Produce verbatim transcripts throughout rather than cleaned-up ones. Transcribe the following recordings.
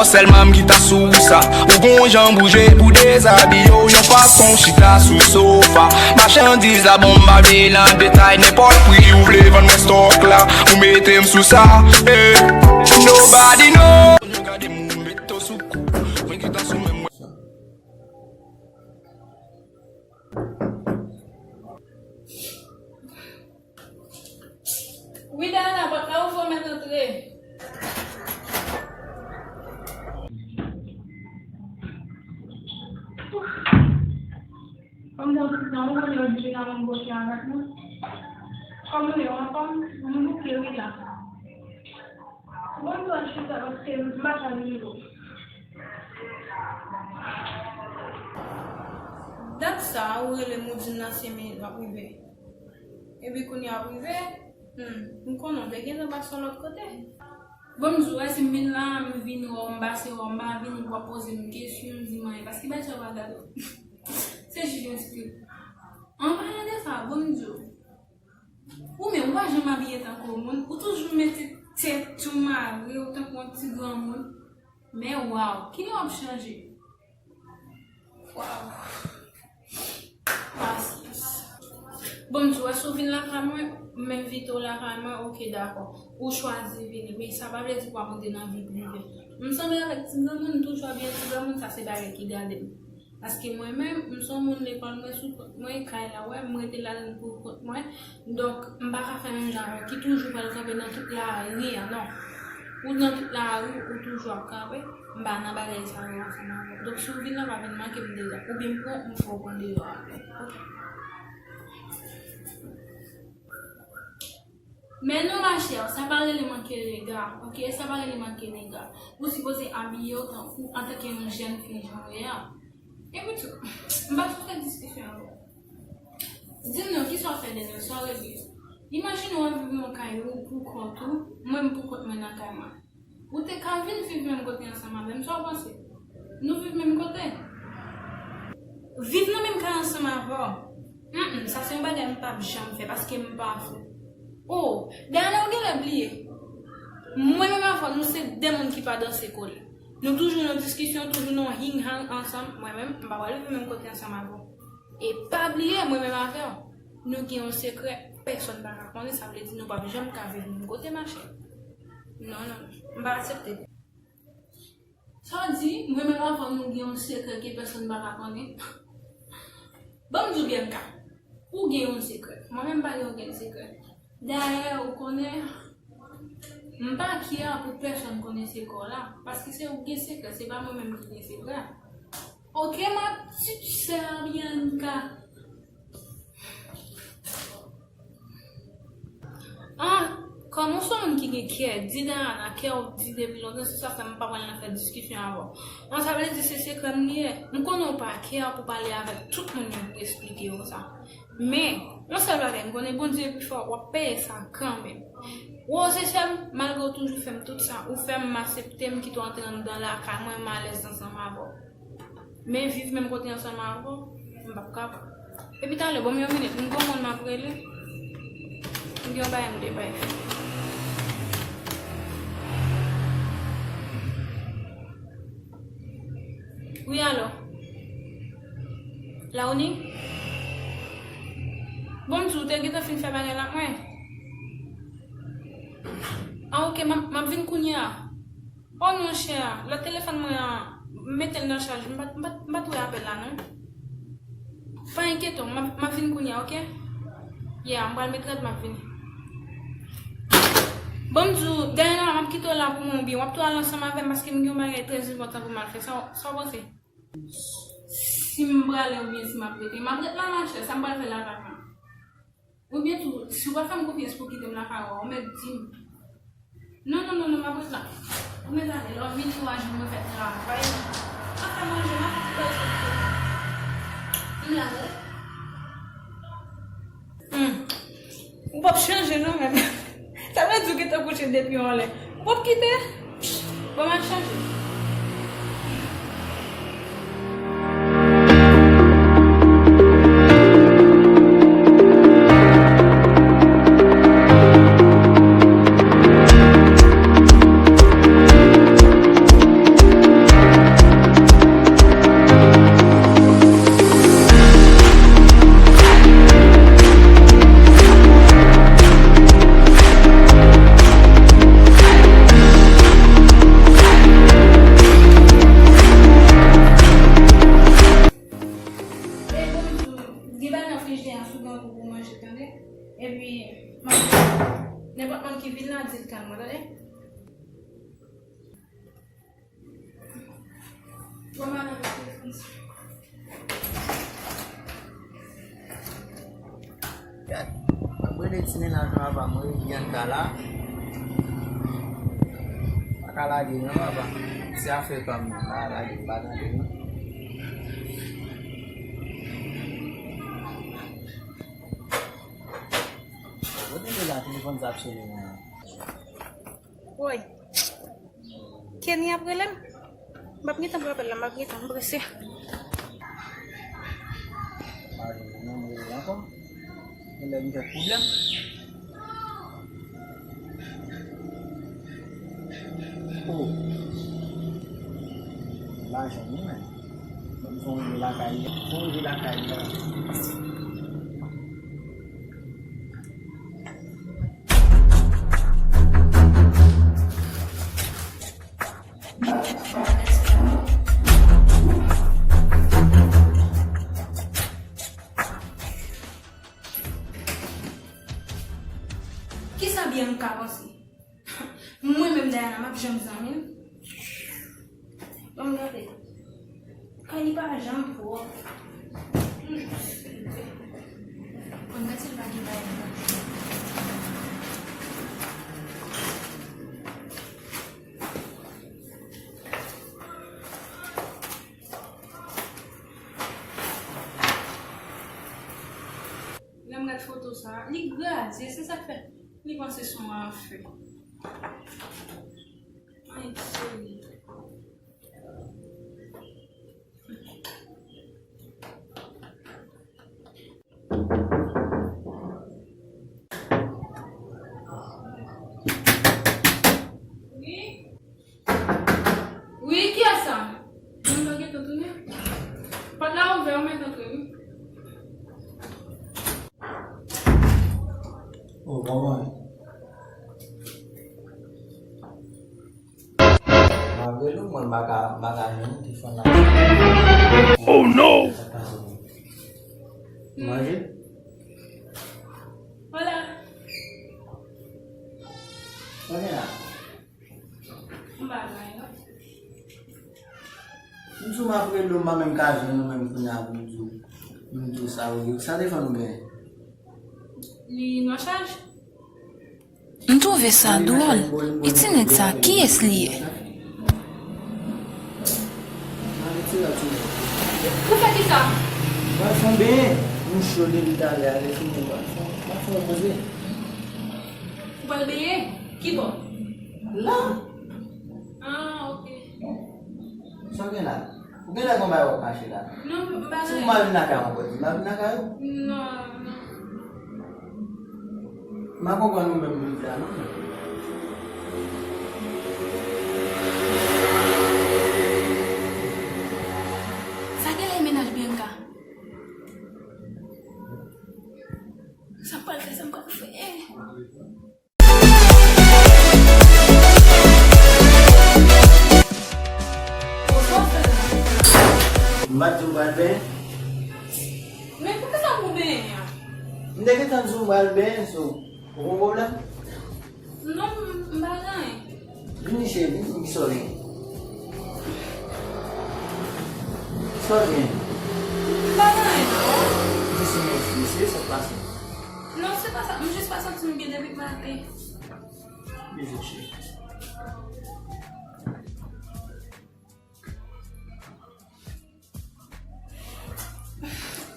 Sèl manm ki ta sou sa. Ou gon jan bouje pou dezabiye w yon fason, chita sou sofa. Machandiz la bon, m pa vle nan detay, nenpòt pri ou vle vann mwen stòk la. Ou mete m sou sa, eh. Nobody know. Gade moun mete w sou kou, mwen ki ta sou menm mwen. Wi, Dayana, pòt la ouvè, w mèt antre. Kòm nan tout tan, ou konnen yo di la menm kote avèk nou. Kòman w ye, w anfòm? M bouke wi la. Bon, m pral chita paske m pa ka rive. Dat sa a, ou rele m, ou di m nan senk minit m ap rive. Epi kounye a w ap rive, hmm, m konnen w te gentan pase yon lòt kote. Bon, m di w, wè, si m vin la, m vin wè w, m pase wè w, m pa vini pou w ap poze m kesyon, di m anyen, paske bagay sa yo pa gade w. Se jis yon ti trip. An palan de sa, bon, m di w, ou menm, ou pa janm abiye tankou yon moun, ou toujou mete tèt ou mare, ou tankou yon ti granmoun. Men waw, kilè w ap chanje? Waw. Pasyans. Bon, m di w, si w vin lakay mwen, m envite w lakay mwen, oke, dakò. Ou chwazi vini, men sa pa vle di w ap antre nan vi prive. M sanble avèk ti granmoun, m toujou abiye ti granmoun, sa se bagay ki gade m. Paske mwen menm, m se yon moun lekòl, mwen sou kont mwen, kay la, wè, m rete ladan l pou kont mwen. Donk, m pa ka fè menm jan avè w, ki toujou pral kanpe nan tout lari a, non. Ou nan tout lari, ou toujou ap kanpe, m pa nan bagay sa yo ansanm avè w. Donk, si w vin la, pa vin manke m dega. Oubyen m pran, m fè w pran deyò a. Oke. Men non, ma chère, sa pa rele manke rega, oke? Sa pa rele manke rega. Ou sipoze abiye w tankou, antanke yon jèn fi jan w ye a. Epi tou, m pa sou fè diskisyon avè w. Di m non, kisa w fè dènye, sa w regle? Imajine w ap viv yon kay ou pou kont ou, mwen m pou kont mwen nan kay mwen. Ou te ka vin viv menm kote ansanm avè m, sa w panse? Nou viv menm kote? Viv nan menm kay ansanm avè w? Mm, mm, sa se yon bagay m p ap janm fè, paske m pa fou. Oh, Dayana, ou genlè bliye. Mwen menm avè w, nou se de moun ki pa danse kole. Nou toujou nan diskisyon, toujou nan hing hang ansanm. Mwen menm, m pa pral viv menm kote ansanm avè w. E pa bliye, mwen menm avè w, nou gen yon sekrè, pèsonn pa ka konnen, sa vle di nou p ap janm ka viv menm kote, ma chère. Non, non, non, m pa aksepte. Sa w di, mwen menm avè w, nou gen yon sekrè ke pèsonn pa ka konnen? Ban m di w, Bianca, ou gen yon sekrè. Mwen menm, m pa gen okenn sekrè. Dayè, ou konnen, m pa kè pou pèsonn konnen sekrè w la, paske se ou ki gen sekrè, se pa mwen menm ki gen sekrè. Ok, ma petite sœur Bianca. Ah, kòm ou se yon moun ki gen kè, di Dayana, kè w di depi lontan, se sa fè m pa pral nan fè diskisyon avè w. Bon, sa vle di se sekrè m li ye. M konnen w pa kè pou pale avèk tout moun yo pou eksplike yo sa. Men, yon sèl bagay m konnen, Bondye pi fò, w ap peye sa kanmenm. Ou se sè m, malgre w toujou fè m tout sa, ou fè m, m aksepte, m kite w antre anndan lakay mwen, m alèz ansanm avè w. Men viv menm kote ansanm avè w, m p ap kapab. Epi talè, ban m yon minit, m gen yon moun m ap rele. M gen yon bagay m dwe bay. Wi, alo? Laoni? Bon, m di w te gentan fin fè bagay la ak mwen. Ah, ok, m ap, m ap vin kounye a. Oh non, chè, lòt telefòn mwen an, m mete l nan chaj, m pa t, m pa t, m pa t wè apèl la, non. Pa enkyete w, m ap, m ap vin kounye a, ok? Yeah, m pral met rad, m ap vini. Bon, m di w, Dayana, m ap kite w la pou mwen, oubyen w ap tou al ansanm avè m, paske m gen yon bagay trè enpòtan pou m al fè. Sa, sa w panse? Si m prale oubyen si m ap rete? M ap ret la, machè, sa m pral fè lakay mwen. Oubyen tou, si w pa fè m konfyans pou w kite m lakay ou a, ou mèt di m. Non, non, non, non, m ap ret la. Ou mèt ale, lè w vini, w a jwenn mwen fè travay. M ap fè manje, m ap fè ti bagay sou. M la, wi. Hmm. Ou p ap chanje non, menm. Sa vle di w gentan kouche depi yon lè. Ou p ap kite? Bon, m ap chanje. Pou manje, tande? Epi, nenpòt moun ki vin la, di l kalm, tande? Bon, m al avèk telefòn sa. Gad, m ap rele ti mennaj mwen, papa m, wi, Bianca la. Pa ka lage non, papa. Se afè pa m, pa lage, pa tande non. Kote l ye la, telefòn sa ap sone la. Woy. Kenny ap rele m? M ap gentan pran apèl la, m ap gentan, m prese. Mari mwen nan mwen ankò. Genlè m fè pwoblèm. Oh. Lajan wi men. Ban m fè yon rive lakay li. Fè yon rive lakay li a. Kisa Bianca panse? Mwen menm Diana, m ap janm zanmi l? Ban m gade. Kenny pa janm pwòp. Toujou swive. Mwen mèt si l pa gen bagay nan. Lè m gad foto sa, li gradye, se sa k fè li panse se yon afè. Ay, seri. Wi, kiyès sa? Mwen pa gentan tounen. Pòt la ouvè, ou mèt antre, wi. Oh, kòman? Malgre nou, mwen, m pa ka, m pa ka jwenn ou te fè nan. Oh no! Sa k pase, mwen? Manje? Hola. Sa gen la? M pa gen anyen, non. M di w m ap rele w, m pa menm ka jwenn ou menm kounye a pou m di w, pou m di w sa ou ye. Sa telefòn ou genyen? Li nan chaj. M twouve sa dwòl. E ti nèg sa, kiyès li ye? Pou fè kisa? Mwen fè yon benyen. Nou cho depi talè, ale fini. Mwen fè, mwen fè yon poze. Ou pral benyen? Ki bò? La. Ah, ok. Sa w gen la? Ou gen lè gon bagay w ap mache la? Non, m pa gen. Si m al vin lakay mwen, ou di m al vin lakay ou? Non, non. M pa konprann ou menm, Luisa, non. Sa gen lè e mennaj Bianca? Sa m pral fè, sa m pral fè. M pa t di w pral benyen. Men poukisa pou benyen an? M te gentan di w m pral benyen, so, ou gon pwoblèm? Non, m pa gen anyen. Vini, cheri, vini, kisa w gen? Kisa w gen? M pa gen anyen, non. Vini, cheri, sa k pase? Non, se pa sa. M jis pa santi m byen depi maten. Bizou, cheri.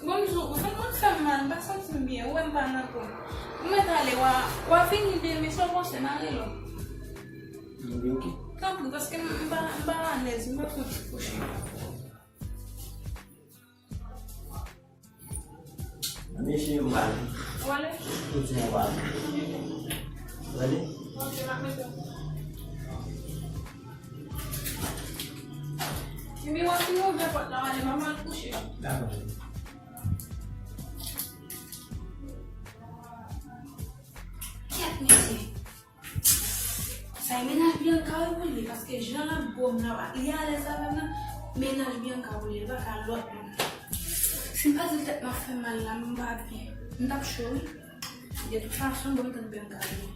Bonjou, ou fè m, ou fè m mal, m pa santi m byen, ou wè m pa nan kò. Ou mèt ale, w a, w a vini demen, sa w panse, m a rele w? Mwen oke. Tanpri, paske m, m pa, m pa alèz, m pa konn kouche. Mesye, m pale. Ou ale? Ou di m pale. Ou ale? Ok, m ap mete w. Epi w ap fin ouvè pòt la, w ale, m ap al kouche. Dakò. Kèt, mesye. Sa e mennaj Bianca wi pou li, paske jan l ap bo m nan, li alèz avè m nan, mennaj Bianca pou li, li pa ka lòt moun. Si m pa di l tèt m ap fè mal la, m pa byen. M t ap cho, wi. De tout fason, bon, m tann Bianca vini.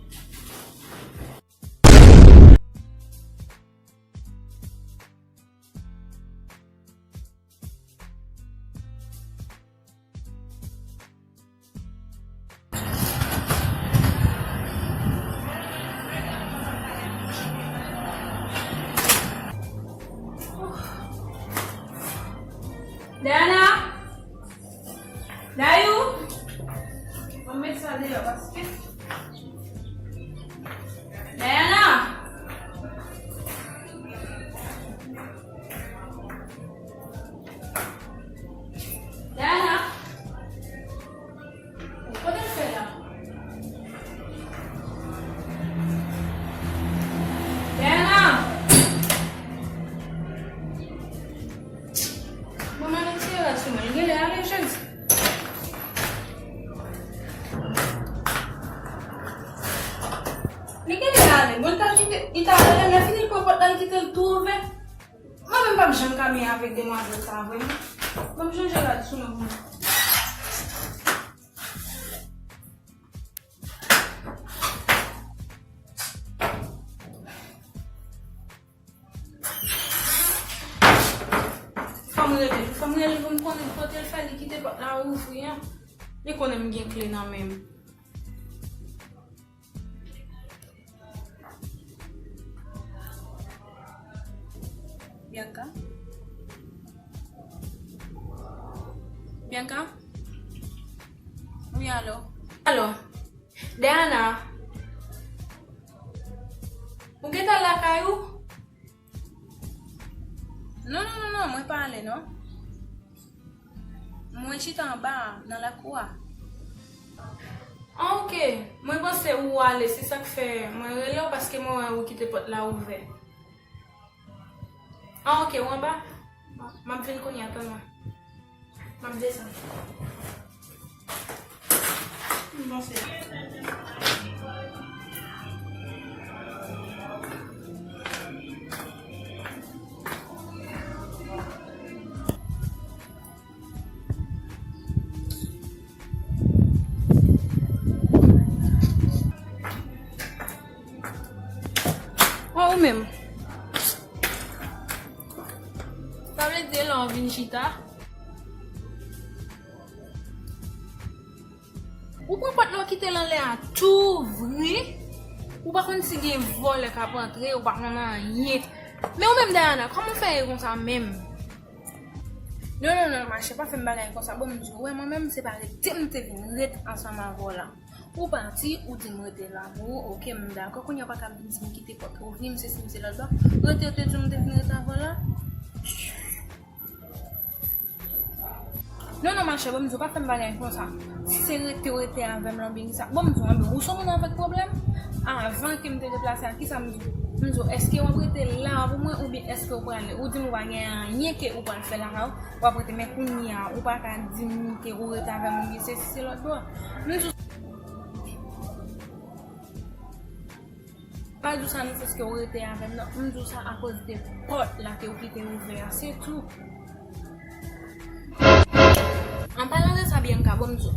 Diana! Dayou! Mwen met sa deyò paske. Diana! Diana! Kote l fè la? Diana! Bon, mwen retire rad sou mwen. Li genlè ale, Jezi. Li genlè ale. Bon, li ta kite, li ta ale, lè fini l pran pòt la, li kite l tou ouvè. Mwen menm p ap janm ka byen avèk demwazèl sa vre non. Ban m chanje rad sou mwen pou mwen. Fò m rele l, fò m rele l pou m konnen kote l fè li kite pòt la ouvri an. Li konnen m gen kle nan men m. Bianca? Bianca? Wi, alo. Alo. Diana. Ou gentan lakay ou? Non, non, non, non, mwen pa ale, non. Mwen chita anba a, nan lakou a. Ah, ok. Mwen panse ou ale, se sa k fè mwen rele w, paske mwen wè ou kite pòt la ouvè. Ah, ok, ou anba? M ap vin kounye a, tann mwen. M ap desann. Bon, se. Oh, ou menm. Sa vle di lè w vin chita. Ou pran pòt la, ou kite l anlè a tou ouvri. Ou pa konn si gen vòlè k ap antre, ou pa konn anyen. Men ou menm, Diana, kòman w fè ye konsa menm? Non, non, non, machè, pa fè m bagay konsa. Bon, m di w, wè, mwen menm, se pa rete m te vin ret ansanm avè w la. Ou pati, ou di m rete la pou ou, ok, m dakò. Kounye a, ou pa ka vin di m kite pòt ouvri, m sesi, m se lòt bò. Rete, ou te di m te vin rete avè w la. Non, non, machè, bon, m di w pa fè m bagay konsa. Si se rete, w rete avè m, Lanbini sa. Bon, m di w, anben, ou se yon moun avèk pwoblèm? Avan ke m te deplase a, kisa m di w? M di w, èske w ap rete la pou mwen oubyen èske w prale? Ou di m ou pa gen anyen ke ou pral fè lakay ou, w ap rete, men kounye a, ou pa ka di m ke ou rete avè m oubyen se si se lòt bò. M di w, pa di w sa nan sans ke ou rete avè m nan. M di w sa akoz de pòt la ke ou kite ouvè a, se tou. An palan de sa, Bianca, bon, m di w.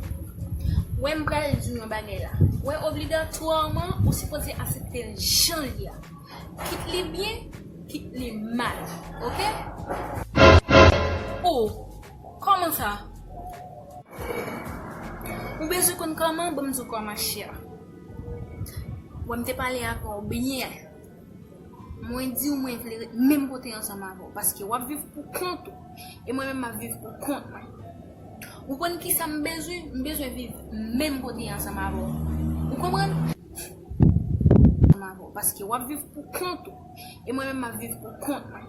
Wè, m pral di w yon bagay la. Wè, obligatwaman, ou sipoze aksepte l jan l ye a. Kit li byen, kit li mal. Ok? Oh, kòman sa? Ou bezwen konn kòman? Ban m di w kòman, chè. Wè, m te pale avè w byen. Mwen di w mwen vle ret menm kote ansanm avè w, paske w ap viv pou kont ou, e mwen menm m ap viv pou kont mwen. Ou konn kisa m bezwen? M bezwen viv menm kote ansanm avè w. Ou konprann? Ansanm avè w, paske w ap viv pou kont ou, e mwen menm m ap viv pou kont mwen.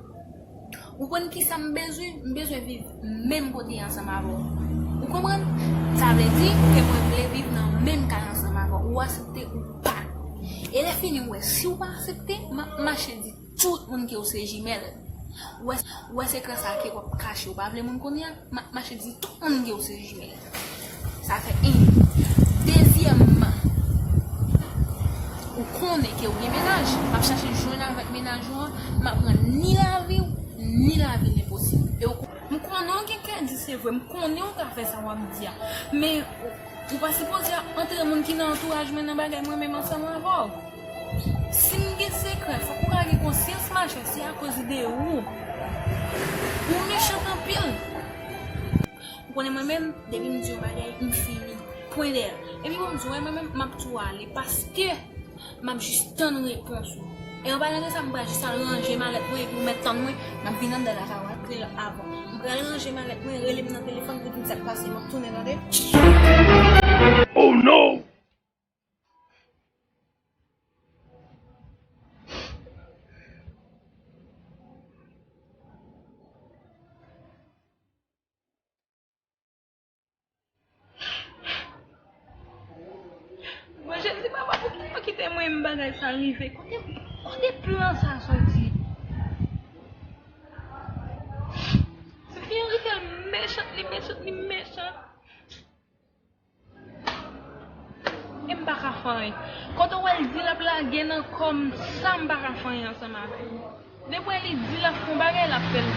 Ou konn kisa m bezwen? M bezwen viv menm kote ansanm avè w. Ou konprann? Sa vle di ke mwen vle viv nan menm kay ansanm avè w. Ou aksepte ou pa. E lè fini, ou wè, si ou pa aksepte, m ap mache di tout moun ke ou se jimèl. Ou wè, ou wè sekre sa ke w ap kache, ou pa vle moun konnen an? M ap mache di tout moun ke ou se jimèl. Sa fè youn. Dezyèmman, ou konnen ke ou gen mennaj. M ap chache jwenn avèk mennaj ou an, m ap pran ni lavi w, ni lavi l enposib. E ou kon-, m kon-, Non, gen kè di se vre, m konnen w ka fè sa w ap di a. Men, ou pa sipoze antre moun ki nan antouraj mwen nan bagay mwen menm ansanm avè w. Si m gen sekrè, fòk ou ka gen konsyans, machè, se akoz de ou. Ou mechan anpil. Ou konnen mwen menm, depi m di yon bagay, m fini. Pwen dèyè. Epi bon, m di, wè, mwen menm, m ap tou ale, paske m ap jis tann repons ou. E an palan de sa, m pral jis al ranje malèt mwen, epi ou mèt tann mwen, m ap vin anndan lakay ou a trè avan. M pral ranje malèt mwen, rele m nan telefòn pou di m sa k pase, m ap tounen, tande? Oh no! Mwen, Jezi, papa, poukisa w kite mwen menm bagay sa rive? Kote, kote plan sa soti? Se fi an ki fè l mechan, li mechan, li mechan. E m pa ka fè anyen. Kote w wè l di l ap lage nan kò m sa, m pa ka fè anyen ansanm avè l. Depi w wè li di l ap fè yon bagay, l ap fè l.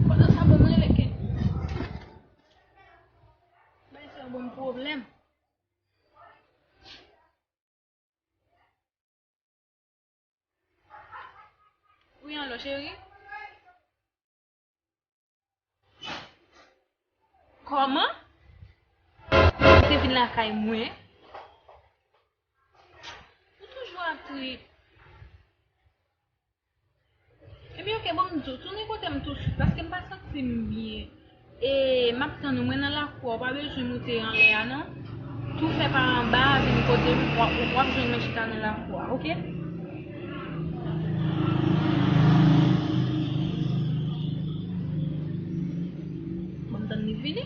Pandan sa, bon, m rele Kenny. Bay sa ban m pwoblèm. Wi, alo, cheri? Kòman? Ou te vin lakay mwen? Ou toujou ap trip. Ebyen, oke, bon, m di w, tounen kote m tousuit, paske m pa santi m byen. E m ap tann ou, mwen nan lakou a, ou pa bezwen moute anlè a, non. Tou fè pa anba a, vin kote m, w ap, w ap jwenn mwen chita nan lakou a, oke? Bon, m tann li vini.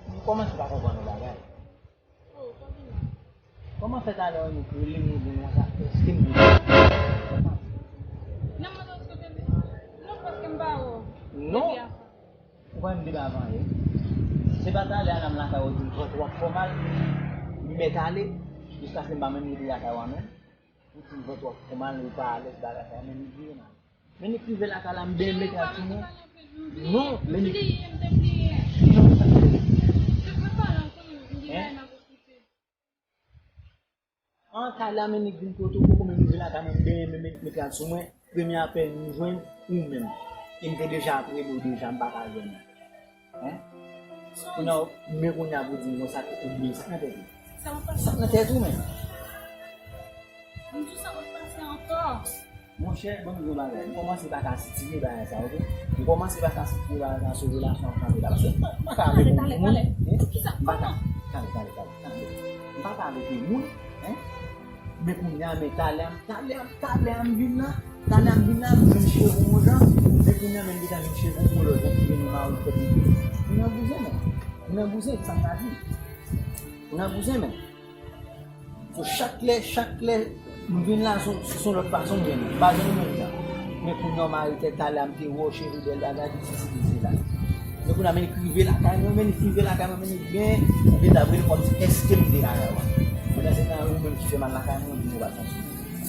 M kòmanse pa konprann yon bagay. Kòman fè talè w nou rele m, nou di m konsa, èske m byen? Nan mwen, èske w te byen? Non, paske m pa wè w. Non. Ou pa menm depi avan ye. Se pa talè a nan lakay ou di m vant ou ap fè w mal, m mèt ale, jiskaske m pa menm rive lakay ou a menm. Ou di m vant ou ap fè w mal, ou pa alèz bagay sa, men li vire mal. Men li rive lakay la, m benyen mete al sou mwen. Non, men li. Non, sa fè. Hein? An, talè a, men nèg vin kote w, poko menm rive lakay mwen, m benyen, men, men, mete al sou mwen. Premye apèl m jwenn, ou menm. E m te deja ap rele w deja, m pa ka jwenn ou. Hein? Kounye a, men kounye a pou di m konsa, ou bliye sa k nan tèt ou. Sa k nan tèt ou, men? M di w sa k ap pase ankò. Monchè, ban m di w yon bagay. M kòmanse pa ka sitire bagay sa, oke? M kòmanse pa ka sitire bagay sa sou relasyon ap kanpe la. Paske m pa, m pa ka avèk yon moun. Hein? M pa ka. Tande, tande, tande, tande. M pa ka avèk yon moun, hein? Men kounye a, men talè a, talè a, talè a m vin la. Talè a m vin la, m jwenn cheve yon jan. Men kounye a, men m gentan jwenn cheve yon lòt jan ki vin yon mari tèt mouke. Ou nan bouzen, men. Ou nan bouzen, sa m ka di. Ou nan bouzen, men. So, chak lè, chak lè m vin la, se, se yon lòt fason m jwenn li. M pa jwenn li menm jan. Men kounye a, m arete talè a, m te wè w cheve bèl bagay, li sisi li se la. Men kounye a, men li rive lakay mwen, men li rive lakay mwen, men li byen, m te ta vle kòmsi èske m te lakay ou a. Pandan se tan, ou menm ki fè mal lakay mwen, ou di m ou pa santi.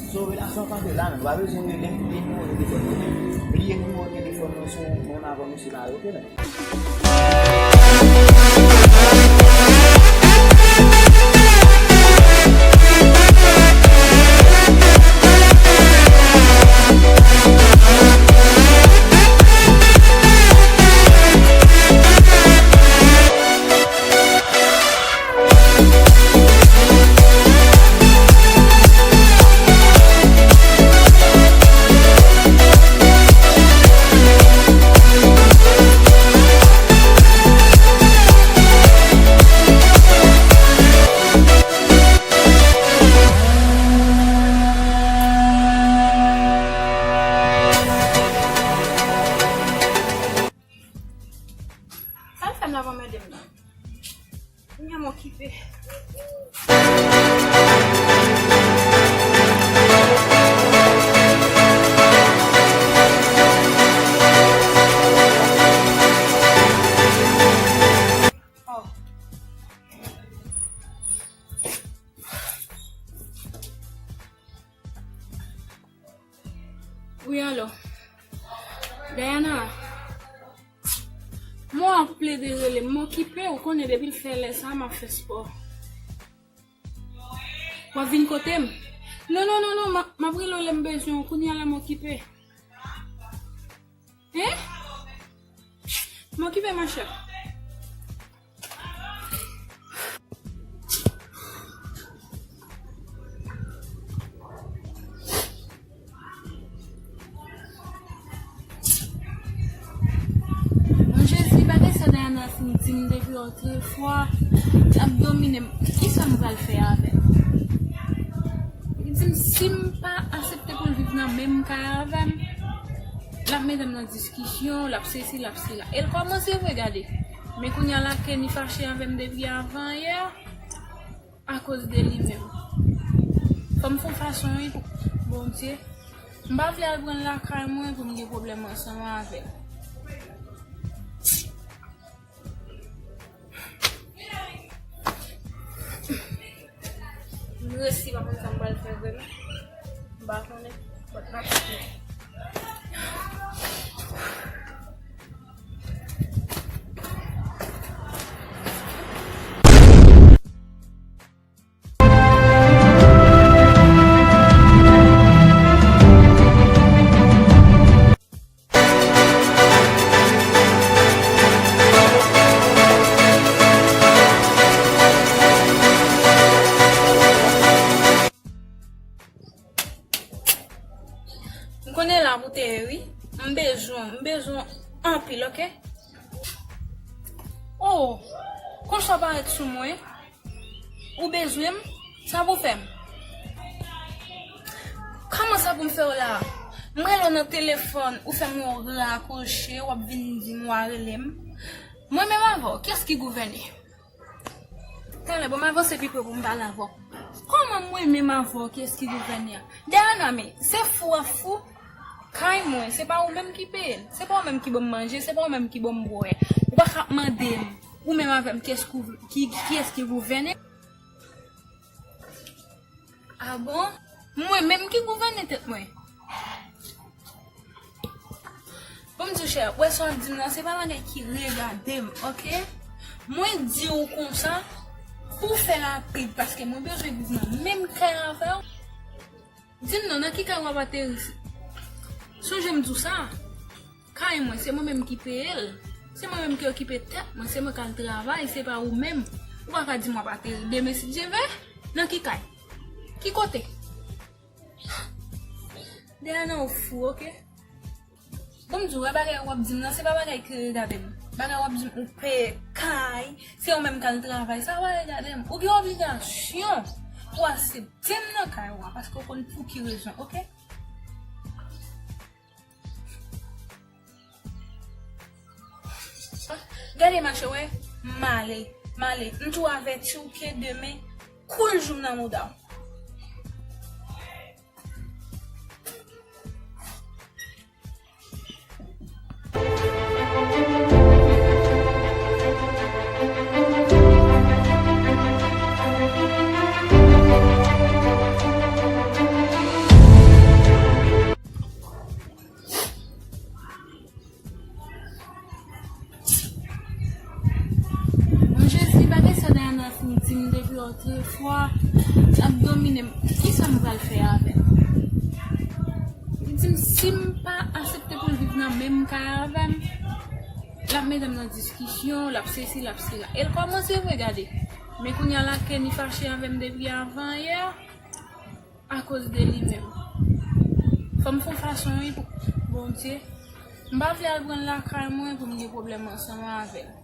So, relasyon kanpe la, men ou pa bezwen rele m, bliye nimewo telefòn mwen. Bliye nimewo telefòn mwen sou moun avan nou separe, oke, men? Wi, alo. Diana, mwen ap plede rele m, m okipe, ou konnen depi l fè lè sa, m ap fè spò. W ap vin kote m? Non, non, non, non, m ap, m ap rele w lè m bezwen w, kounye a la m okipe. Hein? M okipe, machè. Bon, Jezi, bagay sa Diana fin di m depi otrefwa, l ap domine m. Kisa m pral fè avè l? Li di m si m pa aksepte pou l viv nan menm kay avè m, l ap mete m nan diskisyon, l ap sesi, l ap sela. E l kòmanse vre, gade. Men kounye a la, Kenny fache avè m depi avan yè. Akoz de li menm. Fò m fè yon fason, wi, pou Bondye. M pa vle al pran l lakay mwen pou m gen pwoblèm ansanm avè l. M resi pa konn sa m pral fè vre non. M pa konnen. But m ap fè. M konnen la pou te ye, wi. M bezwen, m bezwen anpil, oke? Oh, konsa w parèt sou mwen. Ou bezwen m? Sa pou fè m? Kòman sa pou m fè w la? M rele w nan telefòn, ou fè m wè w rakwoche, w ap vin di m w a rele m. Mwen menm avè w, kiyès ki gouvène? Talè, bon, m avanse pi pre pou m pale avè w. Kòman mwen menm avè w, kiyès ki gouvène a? Diana, men, se fou w ap fou. Kay mwen, se pa ou menm ki peye l. Se pa ou menm ki ban m manje, se pa ou menm ki ban m bwè. Ou pa ka ap mande m, ou menm avè m, kiyès ki, ki, kiyès ki gouvène? Ah bon? Mwen menm ki gouvène tèt mwen. Bon, m di w, chè, wè sa w ap di m nan, se pa bagay ki regade m, oke? Mwen di w konsa pou w fè rapid, paske mwen bezwen viv nan menm kay avè w. Di m non, nan ki kay w ap ateri? Sonje m di w sa. Kay mwen, se mwen menm ki peye l. Se mwen menm ki okipe tèt mwen, se mwen k al travay, se pa ou menm. Ou pa ka di m w ap ateri demen si Dye vle. Nan ki kay? Ki kote? Diana, ou fou, oke? Bon, m di w, wè bagay w ap di m nan, se pa bagay ki regade m. Bagay w ap di m, ou peye kay, se ou menm k al travay, sa pa regade m. Ou gen obligasyon pou aksepte m nan kay ou a, paske w konn pou ki rezon, oke? Gade, machè, wè, m ale, m ale. M tou avèti w ke demen, koul jou m nan mouda w. Bon, Jezi, bagay sa Diana fin di m depi otrefwa, l ap domine m. Kisa m pral fè avè l? Li di m si m pa aksepte pou l viv nan menm kay avè m, l ap mete m nan diskisyon, l ap sesi, l ap sela. E l kòmanse vre, gade. Men kounye a la, Kenny fache avè m depi avan yè. Akoz de li menm. Fò m fè yon fason, wi, pou Bondye. M pa vle al pran l lakay mwen pou m gen pwoblèm ansanm avè l.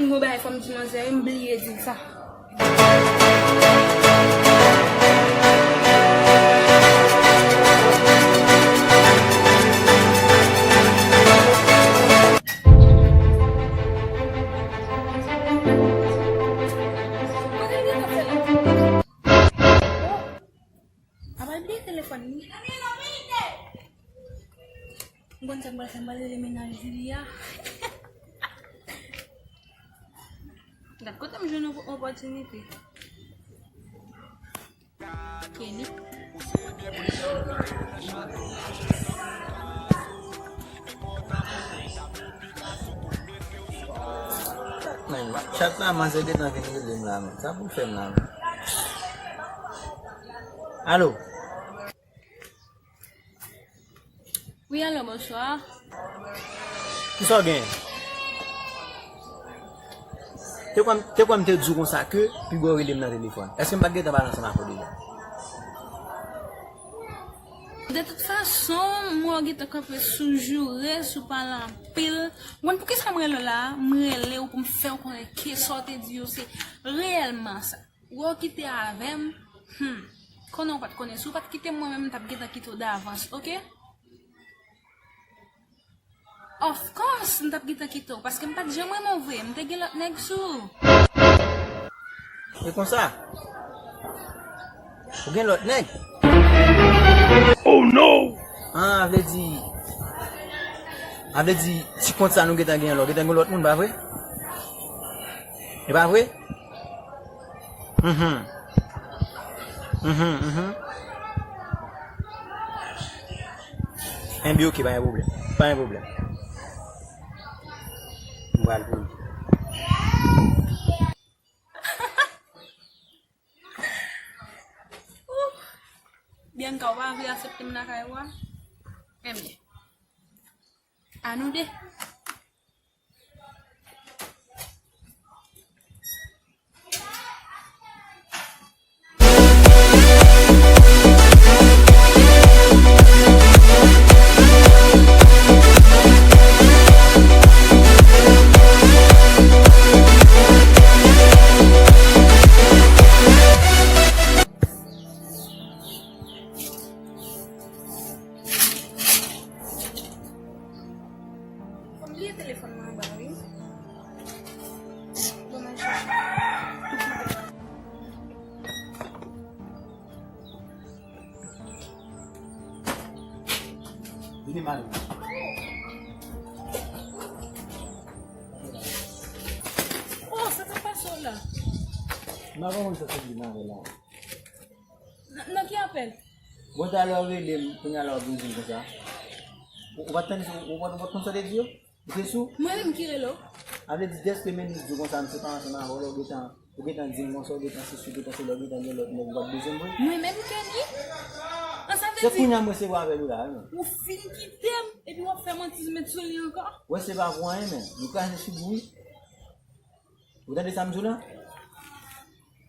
M gon bagay fò m di manzè, m bliye di l sa. Sa m pral fè, m pral rele mennaj Julia. Gad kote m jwenn op-, opòtinite. Kenny. Men, chat la, manzè gentan vin rele m la, men. Sa pou l fè m la, men. Alo? Wi, alo, bonswa. Kisa w genyen? Te kwè m, te kwè m te di w konsa ke piga w rele m nan telefòn. Èske m pa t gentan pale ansanm avè w deja? De tout fason, m wè w gentan kanpe sou joure, sou pale anpil. Ou konn poukisa m rele w la? M rele w pou m fè w konnen ke sa w te di yo se reyèlman sa. Ou wè w kite avè m, hmm, konnen w pa t konnen. Si w pa t kite m, mwen menm, m t ap gentan kite w davans, oke? Of course, m t ap gentan kite w, paske m pa t janm renmen w vre, m te gen lòt nèg sou. E konsa? Ou gen lòt nèg? Oh no! Ah, vle di, a vle di, ti kont sa nou gentan gen an la, w gentan gen lòt moun, pa vre? E pa vre? Mhm. Mhm, mhm. Enben, oke, pa gen pwoblèm. Pa gen pwoblèm. M pral pou li. Bianca, ou pa vle aksepte m lakay ou a? Enben, a nou de. Fò m bliye telefòn mwen anba, wi. Bon, m al chèche. Vini, Mari. Oh, sa k ap pase w la? M pa konprann sa w ap di nan la. Nan, nan ki apèl? Bon, talè w rele m, kounye a la w ap vin di m konsa. Ou, ou pa t tande, ou, ou pa t, ou pa t konn sa w te di yo? Ou te sou? Mwen menm ki rele w? A vle di, dèske men nou di w konsa, m se pa ansanm avè w, lè w gentan, ou gentan di m konsa, ou gentan sesi, ou gentan sela, ou gentan gen lòt nèg, ou pa t bezwen m vre? Mwen menm, Kenny? An, sa vle di, se kounye a mwen se avè nou la, wi, men. Ou fin kite m, epi w ap fè manti met sou li ankò? Wè, se pa pou anyen, men. Nou kraze figi w, wi. Ou tande sa m di w la?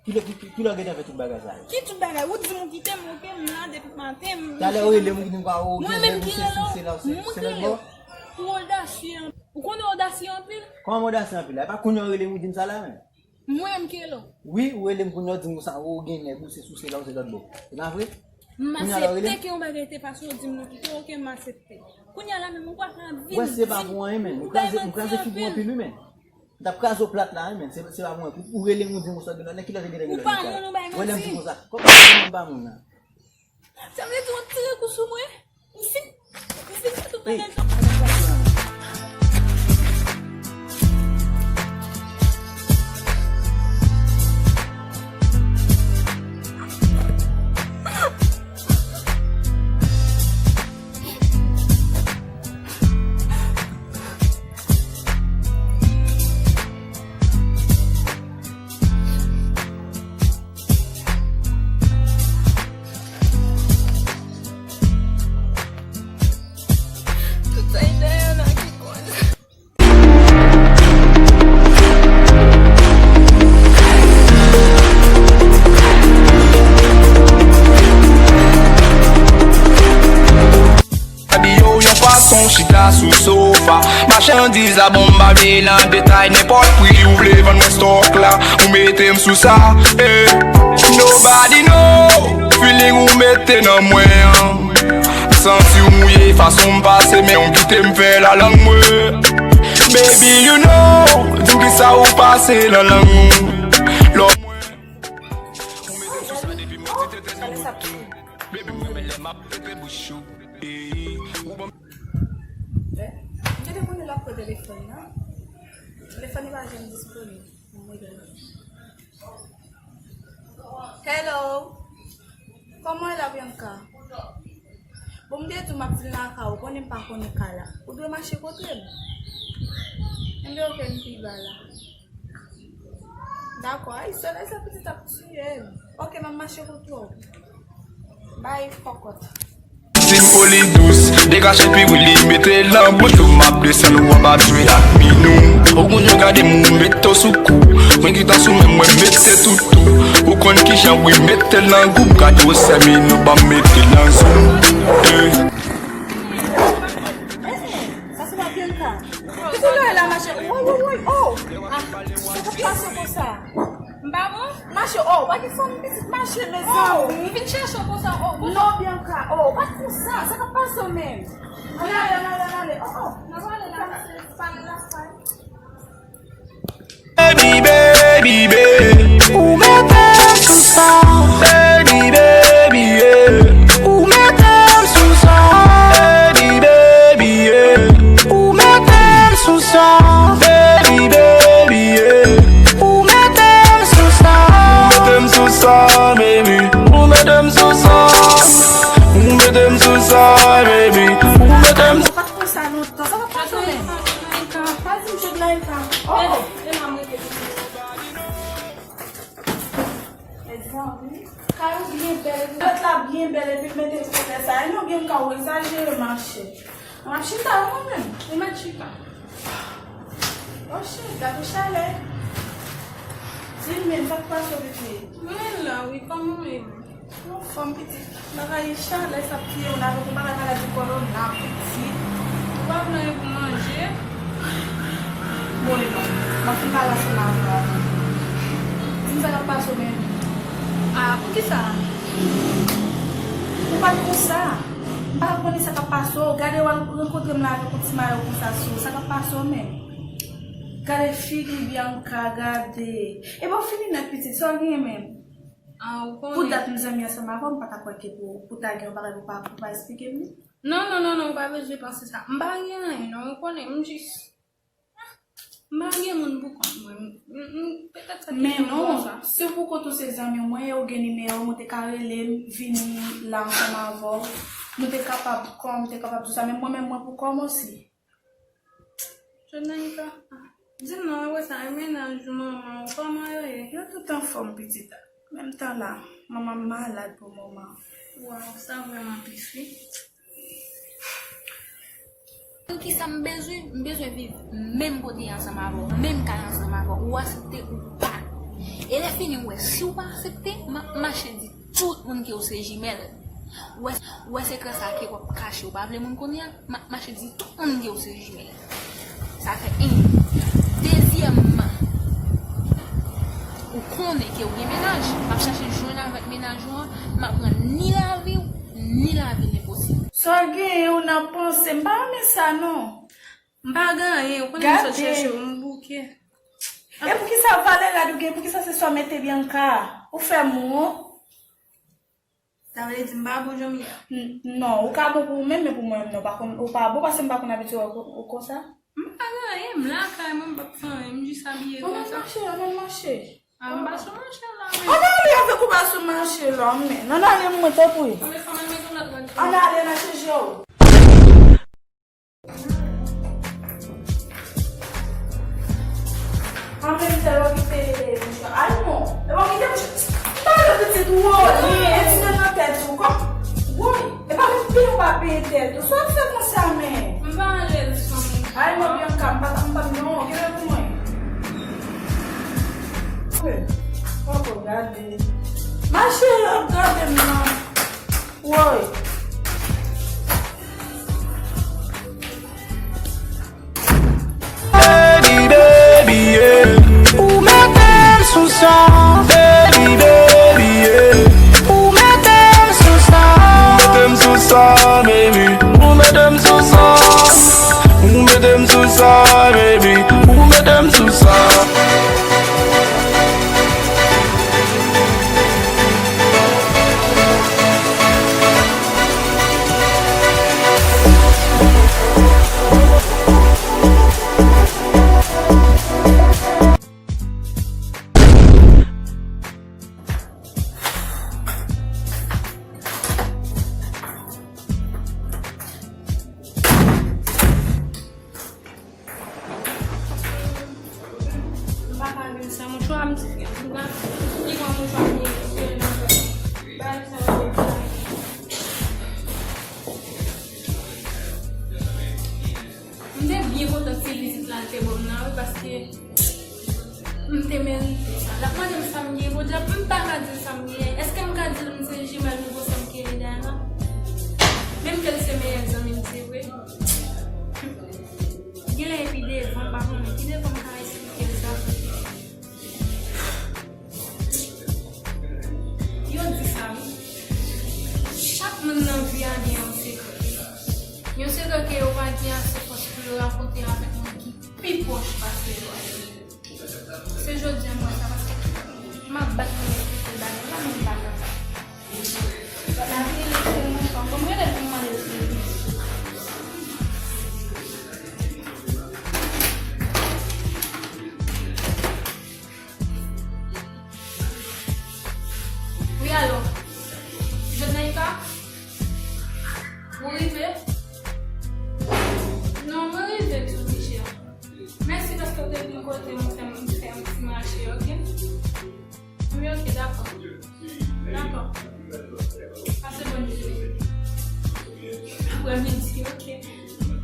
Kilè, ki, ki, kilè w gentan fè tout bagay sa yo? Ki tout bagay? Ou di m ou kite m, oke, m la depi maten, m... Talè w rele m, ou di m pa, ou gen nèg, ou sesi, ou sela, ou se, se lòt bò. Ou odasye anpil. Ou konnen odasye anpil? Kòman m odasye anpil la? E pa kounye a w rele m, ou di m sa la menm? Mwen menm ki rele w? Wi, ou rele m kounye a, ou di m konsa, ou gen nèg, ou sesi, ou sela, ou se lòt bò. Se pa vre? M aksepte ke yon bagay te pase, ou di m nou kite, oke, m aksepte. Kounye a la menm, ou pa ka vin di m ou odasye anpil. Wè, se pa pou anyen, men. M kraze, m kraze figi w anpil, wi, men. M t ap kraze w plat la, wi, men. Se, se pa mwen. Ou, ou rele m, ou di m konsa, gen lòt nèg, kilè w te gentan gen lòt nèg la? Ou pa moun, ou bay manti. Rele m di konsa. Kòman m pa moun nan? Sa vle di w ap tire kou sou mwen? Ou fin, ou fin fè tout bagay sa. Tout sa e dèyè la ki koz. Abiye w yon fason, chita sou sofa. Machandiz la bon, m pa vle nan detay, nenpòt pri ou vle vann mwen stòk la, ou mete m sou sa, eh. Nobody know, feeling ou mete nan mwen an. M santi w mouye fason m pase, men w kite m fè lalang mwen. Baby, you know, di m kisa ou pase nan lang ou. Lò mwen. Ou mete m sou sa depi mwen ti tete nan bout. Baby, m renmen lè m ap pete bouch ou. Ey, ou ban m Ap pran telefòn nan. Telefòn li pa janm disponib. Ann mwen gade. Hello. Kòman w ye la, Bianca? Bon, m te di w m ap vin lakay ou, konnen m pa konnen kay la. Ou dwe mache kote m. Enben, oke, m pi ba la. Dakò, ay, solèy sa pitit ap tiye m. Oke, m ap mache kote w. Bay, kòkòt. Dim pou li dous, degaje pi wi li mete l nan bouch ou, m ap desann ou anba dwe ak minou. Ou konn jan gade m ou mete w sou kou. Mwen ki ta sou men mwen mete toutou. Ou konn kijan wi mete l nan gou, gade w sè minou ban m mete l nan zon. Eh. Sa se pa Bianca. Kisa w la, mache? Woy, woy, woy. Oh! Ah, sa k ap pase konsa? M pa bon? Mache, oh, pa gen fanm pitit mache, mezanmi. M vin chèche w konsa, oh, konsa. Non, Bianca, oh, pa konsa, sa k ap pase w menm? Ann ale, ann ale, ann ale. Oh, oh. N ap ale la. Pa nan lakay. Baby, baby, baby. Ou mete m sou sa. Baby, baby, yeah. Ou mete m sou sa. Baby, baby, yeah. Ou mete m sou sa. Baby, baby, yeah. Ou mete m sou sa. Ou mete m sou sa, baby. Ou mete m sou sa. Ou mete m sou sa, baby. Ou mete m. Ou pa t konsa lontan. Sa pa t konsa lontan. Pa di m jodi la e pa. Oh. Mezanmi, kay ou byen bèl, epi lòt la byen bèl, epi l mete koulè sa. E non, Bianca, ou egzajere, machè. Mwen ap chita, mwen menm. Ou mèt chita. Oh, cheri, gade chalè. Di m menm, sa k pase w, pitit? Mwen la, wi, kòman w ye menm? Anfòm, pitit. Bagay chalè sa ap tiye moun avèk yon bagay maladi kòwona, pitit. Ou pa vle anyen pou manje? Bon, e non. M ap fin pale ansanm avè w. Di m sa k ap pase w menm. Ah, poukisa? Ou pa t konsa. M pa t ap konnen sa k ap pase w. Gade w al rankontre m la avèk yon ti mayo konsa sou ou. Sa k ap pase w menm? Gade figi Bianca, gade. E bon, fini nèt, pitit. Sa w genyen menm? Ah, ou konnen. Pou dat m zanmi ansanm avè w, m pa ta kwè ke pou, pou ta gen yon bagay pou pa, pou pa esplike m li. Non, non, non, non, ou pa bezwen panse sa. M pa gen anyen, non, ou konnen, m jis, m pa gen moun pou kont mwen. M, m, m, petèt sa ki fè m konsa. Men non, si w pou kont ou se zanmi mwen, e ou gen nimewo m, ou te ka rele m, vini la ansanm avè w. Nou te kapab, kòm, te kapab di w sa, men mwen menm, mwen pou kò m osi. Jodnaïka, di m non, apre sa, e mennaj ou, manman ou, kòman yo ye? Yo tout anfòm, pitit. Menm tan la, manman m malad pou moman. Waw, sa vrèman tris, wi. Poukisa m bezwen, m bezwen viv menm kote ansanm avè w, menm kay ansanm avè w, ou aksepte ou pa. E lè fini, ou wè, si ou pa aksepte, m ap mache di tout moun ke ou se jimèl. Ou wè, ou wè sekrè sa ke w ap kache, ou pa vle moun konnen an, m ap mache di tout moun ke ou se jimèl. Sa fè en. Dezyèmman, ou konnen ke ou gen mennaj, m ap chache jwenn avèk mennaj ou an, m ap pran ni lavi w, ni lavi l enposib. Sa w genyen w nan panse, m pa renmen sa non. M pa gen anyen, ou konnen m sot chèche w, m bouke. E poukisa valè rad ou gen, poukisa se sa w mete Bianca? Ou fè m wont. Sa vle di m pa bon jan m ye a? N-, non, ou ka bon pou ou menm, men pou mwen menm non, pa konn, ou pa bon paske m pa konn abitye wè w kon-, ou konsa. M pa gen anyen, m lakay mwen, m p ap fè anyen, m jis abiye konsa. Ann al mache, ann al mache. Ah, m pa sou mache la, men. Ann ale avèk ou pa sou mache la, men. Ann ale mwen, tanpri. Ann ale, n a chanje w. An menm tan, yo kite mouchwa. Ay, non. Yo kite mouchwa. M pa vle pitit ou, woy. E ti nan tèt ou. Kòm, woy. E pa menm peye ou pa peye tèt ou. Sa w ap fè konsa, men? M pa alèz, fanmi. Ay, non, Bianca, m pa, m pa, non, kenbe pou mwen. Poko gade. Mache, yo gade m nan. Woy. Baby, baby, yeah. Ou mete m sou sa. Baby, baby, yeah. Ou mete m sou sa. Ou mete m sou sa, baby. Ou mete m sou sa. Ou mete m sou sa, baby. Ou mete m sou sa. Mouchwa m ti frè m. Li pran mouchwa m li. Bay sa yo. M te byen kontan se vizit la l te ban m nan, wi, paske m te merite sa. L ap mande m sa m ye, podyab, m pa ka di l sa m ye. Èske m ka di l m se jimèl nouvo sè m ki rele Dayana? Menm ke l se meyè zanmi m, se vre. Genlè epi devan, m pa konnen. Ki devan m ka eksplike l sa? Yo di sa, wi. Chak moun nan vi a gen yon sekrè. Yon sekrè ke yo pa gen ase fòs pou yo rakonte avèk moun ki pi pwòch pase yo a. Se jodi a m wè sa, paske m ap bat mwen pou bagay la, men m pa nan sa. Lavi rele tèlman fò. Fò m rele l pou m mande l si li. Wi, alo. Jodnaïka? Ou rive? Non, mwen rive tou, Michel. Mèsi paske w te vin kote m, fè m, fè m ti mache, oke? Wi, oke, dakò. Dakò. Pase bòn jounen. Aprè midi, oke.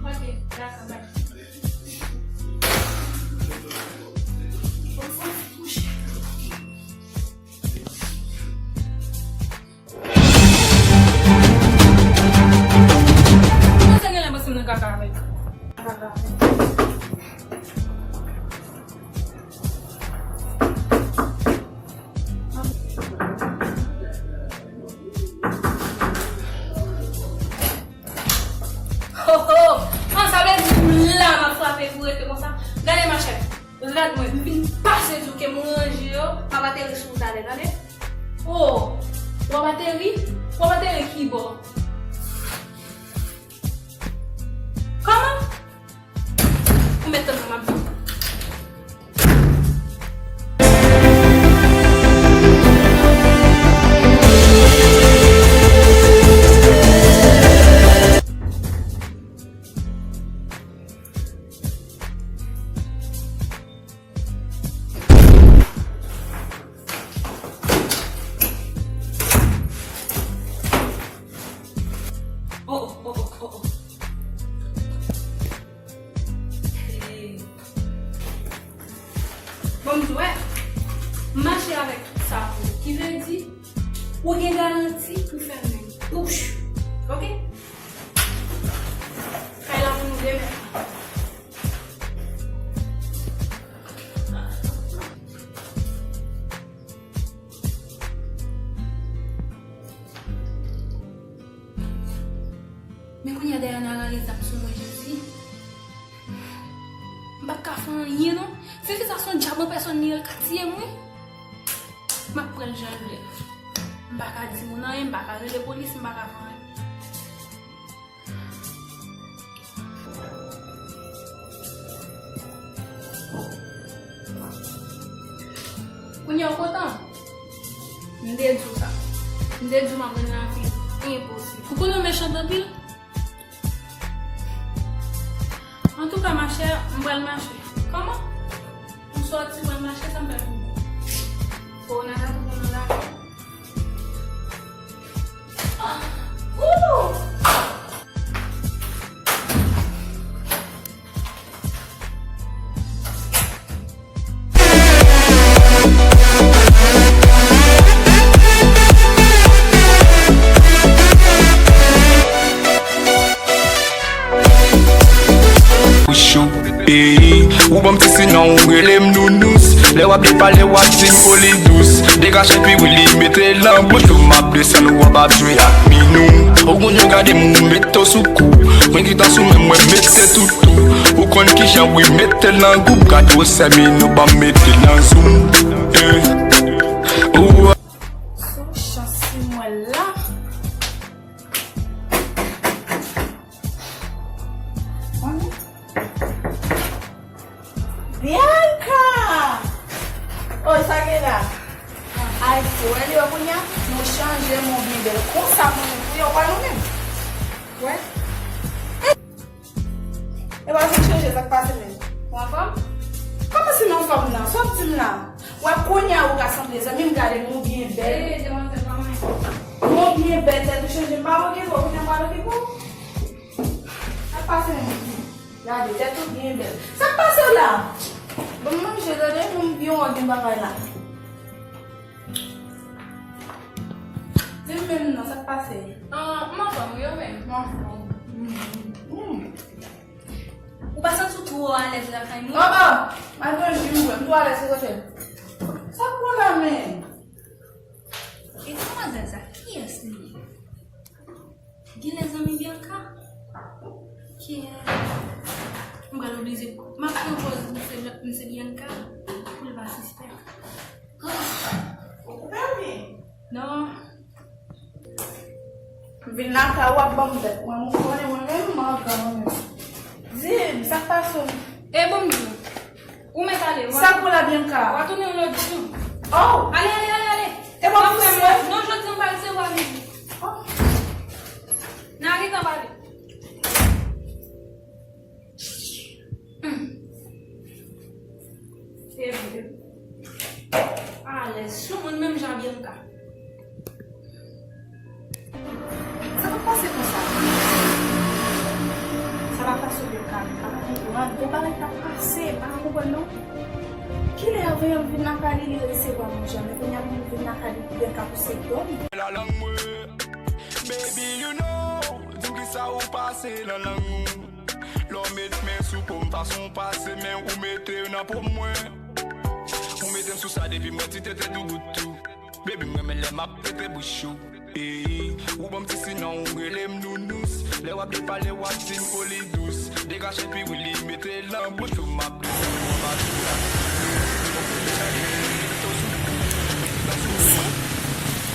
Oke, dakò, bay. Mwen se genlè panse m nan kaka avèk. Ho, ho! An, sa vle di m la m ap frape pou rete konsa? Gade machè, rad mwen, m vin pase di w ke m ranje yo, m ap ateri sou ou talè, tande? O, w ap ateri? W ap ateri kibò? Kòman? Ou mèt tann mwen, m ap vini. Oh, oh, oh, oh, oh, oh. Hey. Bon, m di w, wè, m mache avèk sa pou ou. Ki vle di, ou gen garanti pou fèmen. Pouch. Oke? Kay la pou nou demen. Men kounye a Dayana rale zam sou mwen, Jezi. M p ap ka fè anyen, non. Si fi sa se yon dyab an pèsòn li ye, l ka tiye m, wi. M ap pran l jan l vle. M pa ka di moun anyen, m pa ka rele polis, m pa ka fè anyen. Kounye a w kontan? M te di w sa. M te di w m ap rann lavi. Enposib. Ou konnen w mechan anpil? Antouka, machè, m pral mache. Kòman? Ou sòti pral mache, sa m fè pou ou? Kòwona ta tou konnen w lakay. Chou, ey, ou ban m ti sinon, ou rele m nounous. Lè w ap depale, w ap di m foli dous. Degaje pi wi li mete l nan bouch ou, m ap desann ou, w ap ap jwe ak minou. Ou gonyon gade m, ou mete w sou kou. Mwen ki ta sou men mwen mete toutou. Ou konn kijan wi mete l nan gwoup. Gade w sè minou, ban m mete l nan zoom. Eh. Ou. Sou chans si mwen la. Bianca! Oh, sa gen la? Ay, si wè li yo kounye a, nou chanje, mon byen bèl. Konsa, mwen menm, pou yo wè nou menm. Wè? E pa vin chanje, sa k pase menm? Ou anfòm? Kòman si m anfòm nan? Sa w ap di m la? W ap kounye a ou ka sanble zanmi m, gade nou byen bèl. Ee, demwazèl pa manyen. Nou byen bèl, tèt ou chanje, m pa okipe w, kounye a m pral okipe w. Sa k pase menm? Gade, tèt ou byen bèl. Sa k pase w la? Ban m manje, tande, nou byen wè gen bagay la. Di m menm non, sa k pase? Ah, m anfòm, wi, ou menm? M anfòm. Mm. Ou pa santi w twò alèz lakay mwen? Oh, oh! Malgre jim bwè, m twò alèz se kote. Sa k pran la menm? E demwazèl sa, kiyès li ye? Genlè zanmi Bianca? Kiyès? M pral oblije, m ap pran pòz misye, misye Bianca pou l pa sispèk. Ou koupe w byen? Non. M vin lakay ou ap ban m tèt mwen, m konnen mwen menm, m angan mwen menm. Di m, sa k pase w? E bon, m di w. Ou mèt ale, w a... Sa pou la Bianca? W a tounen yon lòt jou. Oh! Ale, ale, ale, ale. E bon, w ap fè mwen? Non, jodi a m pa resevwa vizit. Oh. N a gentan pale. Hmm. Evre. Alèz sou moun menm jan Bianca. Sa pa pase konsa. Sa pa pase Bianca. M pa ka konprann. Gen bagay k ap pase. M pa ka konprann non. Kilè avè m vin lakay li, li resevwa m yon jan. Men kounye a m vin lakay li, Bianca pouse do m. La lang mwen, baby, you know, di m kisa ou pase nan lang ou. Lè w met men sou po m, fason w pase men ou mete yo nan po mwen. Ou mete m sou sa depi mwen ti tete doubout tou. Baby, m renmen lè m ap tete bouch ou. Ey, ou ban m ti siy non, ou rele m nounous. Lè w ap depale, w ap di m oli dous. Degaje pi wi li mete l nan bouch ou, m ap desann w anba tou la.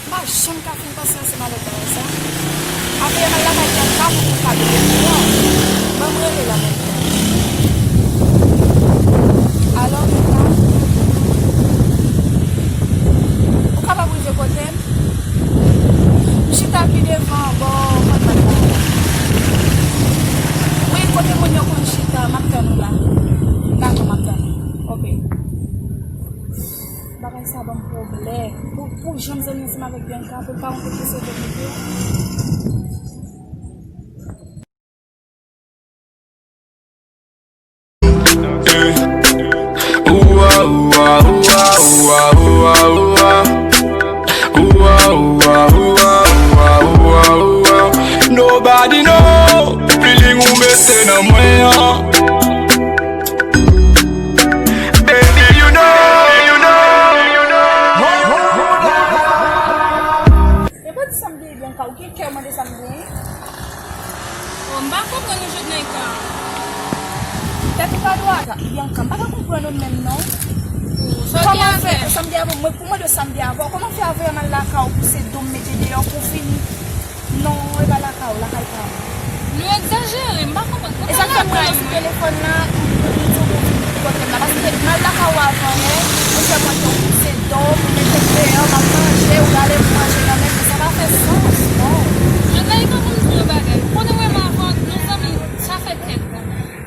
M pa janm ka fin panse ansanm avèk bagay sa. Apre m al lakay Bianca pou m ka bebe pou mwen. Ban m rele l an menm tan. Alo, Bianca? Ou kapab rive kote m? M chita pi devan bò kòt bat la. Wi, kote moun yo konn chita, m ap tann ou la. Dakò, m ap tann ou. Oke. Bagay sa ban m pwoblèm. Pou, pou janm zanmi ansanm avèk Bianca, pou l pa yon kote sou kote. Nobody know feeling ou mete nan mwen an. Baby, you know, you know, you know. E pa di sa m genyen, Bianca, ou gen kè mande sa m genyen? Oh, m pa konprann ou jwenn nan eta. Tèt ou pa dwat, Bianca, m pa ka konprann ou menm non. Oh, sa w gen avè m? Kòman fè, sa m gen avè w, mwen pou mande w sa m gen avè w, kòman fè avè m al lakay ou pouse do m mete deyò pou fini? Non, e pa lakay ou, lakay pa mwen. Nou egzajere, m pa konprann. E sa k fè m rele w sou telefòn la, m di w pou vin kote m la. Paske m al lakay ou avan yè, ou fè m wè ke w pouse do m, ou mete m deyò, m ap manje, ou rale m manje nan men m, sa pa fè sans, non. Angayika, pou m di w yon bagay. Ou konnen mwen menm avè w, nou zanmi, sa fè kèk tan.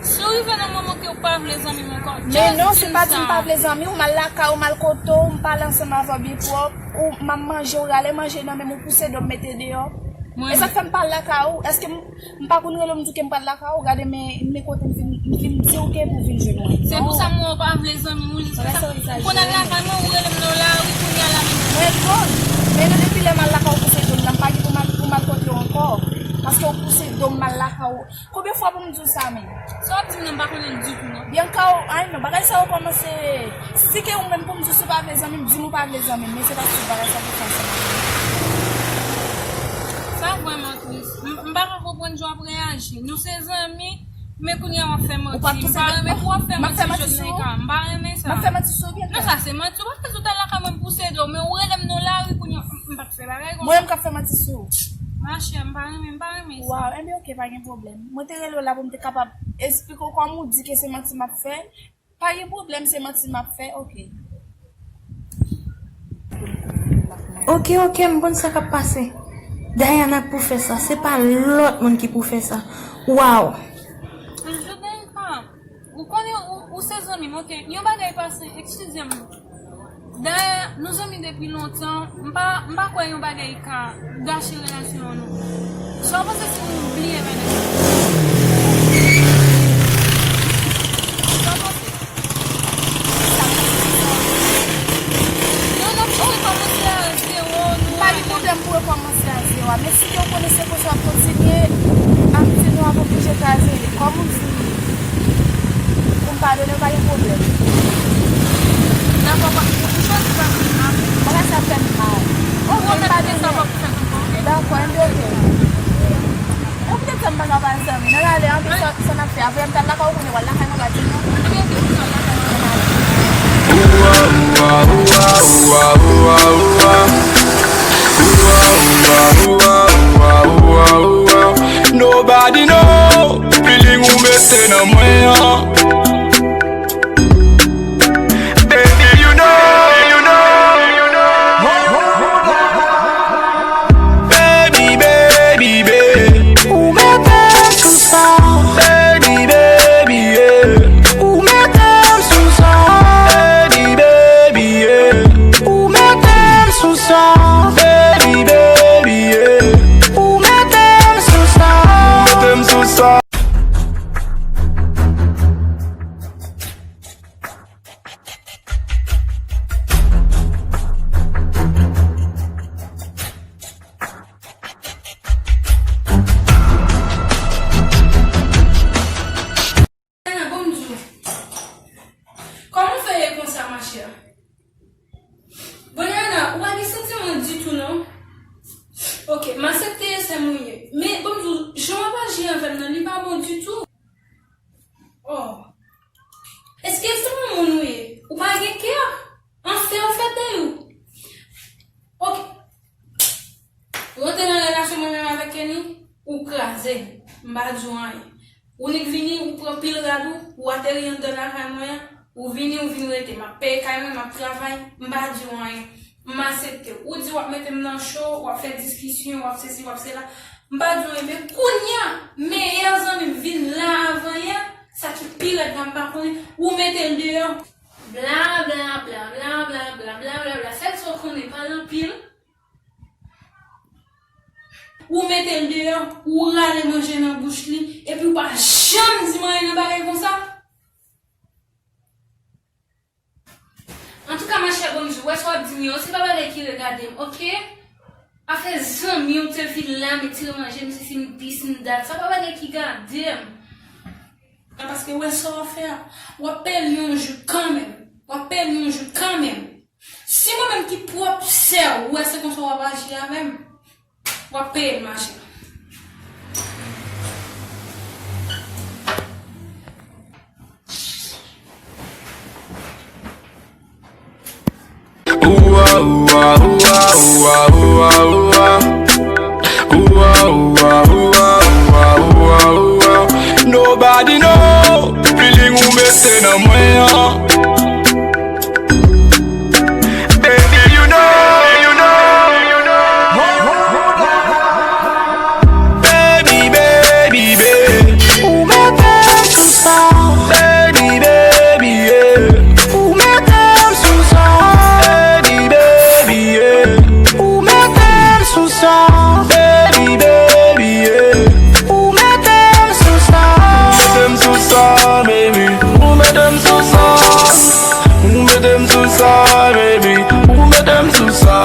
Si w rive nan moman ke w pa vle zanmi m ankò, just di m sa. Men non, si m pa di m pa vle zanmi w, m al lakay ou, m al kote w, m pale ansanm avè w byen pwòp, ou, m ap manje, ou rale manje nan men m, ou pouse do m mete deyò. E sa k fè m pa al lakay ou? Èske m, m pa konn rele w m di w ke m pral lakay ou? Gade men, men kote m vin, m vin di w ke pou vin jwenn mwen. Se pou sa m wè w pa vle zanmi m, wi. Ou konn al lakay mwen, ou rele m nan lari kounye a la menm. Mwen konn. Men depi lè m al lakay ou pouse do m la, m pa gen pou m al, pou m al kote w ankò. Paske w pouse do m, m al lakay ou. Konbyen fwa pou m di w sa menm? Sa w ap di m nan, m pa konnen l ditou non. Bianca, ay non, bagay sa yo kòmanse. Si ke ou menm pou m di w si w pa vle zanmi m, di m ou pa vle zanmi m, men se pa tout bagay sa pou fè ansanm avè m. Sa vrèman tris. M, m pa ka konprann jan w ap reyaji. Nou se zanmi, men kounye a w ap fè manti. M pa renmen pou w ap fè manti jodi nan ka. M pa renmen sa. M ap fè manti sou ou, Bianca? Non, sa se manti. Ou pa fè sou tèl lakay mwen pouse do, men ou rele m nan lari kounye a. M pa t fè bagay konsa. Mwen menm k ap fè manti sou ou. Machè, m pa renmen, m pa renmen sa. Waw, enben oke, pa gen pwoblèm. Mwen te rele w la pou m te kapab eksplike w kòm ou di ke se manti m ap fè. Pa gen pwoblèm, se manti m ap fè, oke. Oke, oke, m konn sa k ap pase. Dayana k pou fè sa, se pa lòt moun ki pou fè sa. Waw. Jodayika, ou konnen ou, ou se zanmi m, oke? Yon bagay pase, eskize m. Dayè, nou zanmi depi lontan, m pa, m pa kwè yon bagay ka gache relasyon nou. Sa w panse si nou bliye Vanessa? Sa w panse? Non, non, pou rekòmanse a zewo, nou pa gen pwoblèm pou rekòmanse a zewo a, men si ke w konnen se konsa w ap kontinye, m ap di nou ap oblije kraze li. Kòm ou di, pou m padone w, pa gen pwoblèm. Dakò, pa gen pwoblèm. Bagay sa fè m mal. Ok, m padone. Dakò, enben ok. Ou poutèt sa m pa ka ba l zanmi. N al ale, anpil sa, sa n ap fè. Apre m t al lakay ou konnen w al lakay mwen pa di nou. Nobody know feeling ou mete nan mwen an. Baby, you know, you know, you know. Baby, baby, baby. Ou mete m sou sa. Baby, baby, yeah. Ou mete m sou sa. Baby, baby, yeah. Ou mete m sou sa. Baby, baby, yeah. Ou mete m sou sa. Mete m sou sa. Ana, bon m di w. Kòman w fè ye konsa, machè? Bon, Ana, ou pa gen santiman ditou, non? Ok, m aksepte ye, sè m ou ye. Men, bon m di w, jan w ap aji avè m nan, li pa bon ditou. Oh. Èske se yon moun ou ye? Ou pa gen kè? Anfè ou fèt dèyè w. Ok. Ou antre nan relasyon mwen menm avèk Kenny, ou kraze l. M pa di w anyen. Ou nik vini, ou pran pil rad ou, ou ateri anndan lakay mwen an, ou vini, ou vin rete. M ap peye kay mwen, m ap travay, m pa di w anyen. M aksepte. Ou di w ap mete m nan cho, w ap fè diskisyon, w ap sesi, w ap sela. M pa di w anyen, men kounye a, meyè zanmi m vin la avan yè, sa ki pi rèd la m pa konnen, ou mete l deyò. Bla, bla, bla, bla. Fè l sa w konnen, pale anpil. Ou mete l deyò, ou rale manje nan bouch li, epi ou pa janm di m anyen nan bagay konsa. Antouka, machè, bon m di w, wè sa w ap di m yo, se pa bagay ki regade m, ok? Afè zanmi w te vin la, m tire manje, m sesi, m dis, m dat, sa pa bagay ki gade m. Nan paske wè sa w ap fè a, w ap peye l yon jou kanmenm. W ap peye l yon jou kanmenm. Si mwen menm ki pwòp sè w, ou wè se konsa w ap aji avè m, w ap peye l, machè. Nobody know feeling ou mete nan mwen an. Baby, you know, you know, you know. Baby, baby, baby. Ou mete m sou sa. Baby, baby, yeah. Ou mete m sou sa. Baby, baby, yeah. Ou mete m sou sa. Baby, baby, yeah. Ou mete m sou sa. Ou mete m sou sa, baby. Ou mete m sou sa. Ou mete m sou sa, baby. Ou mete m sou sa.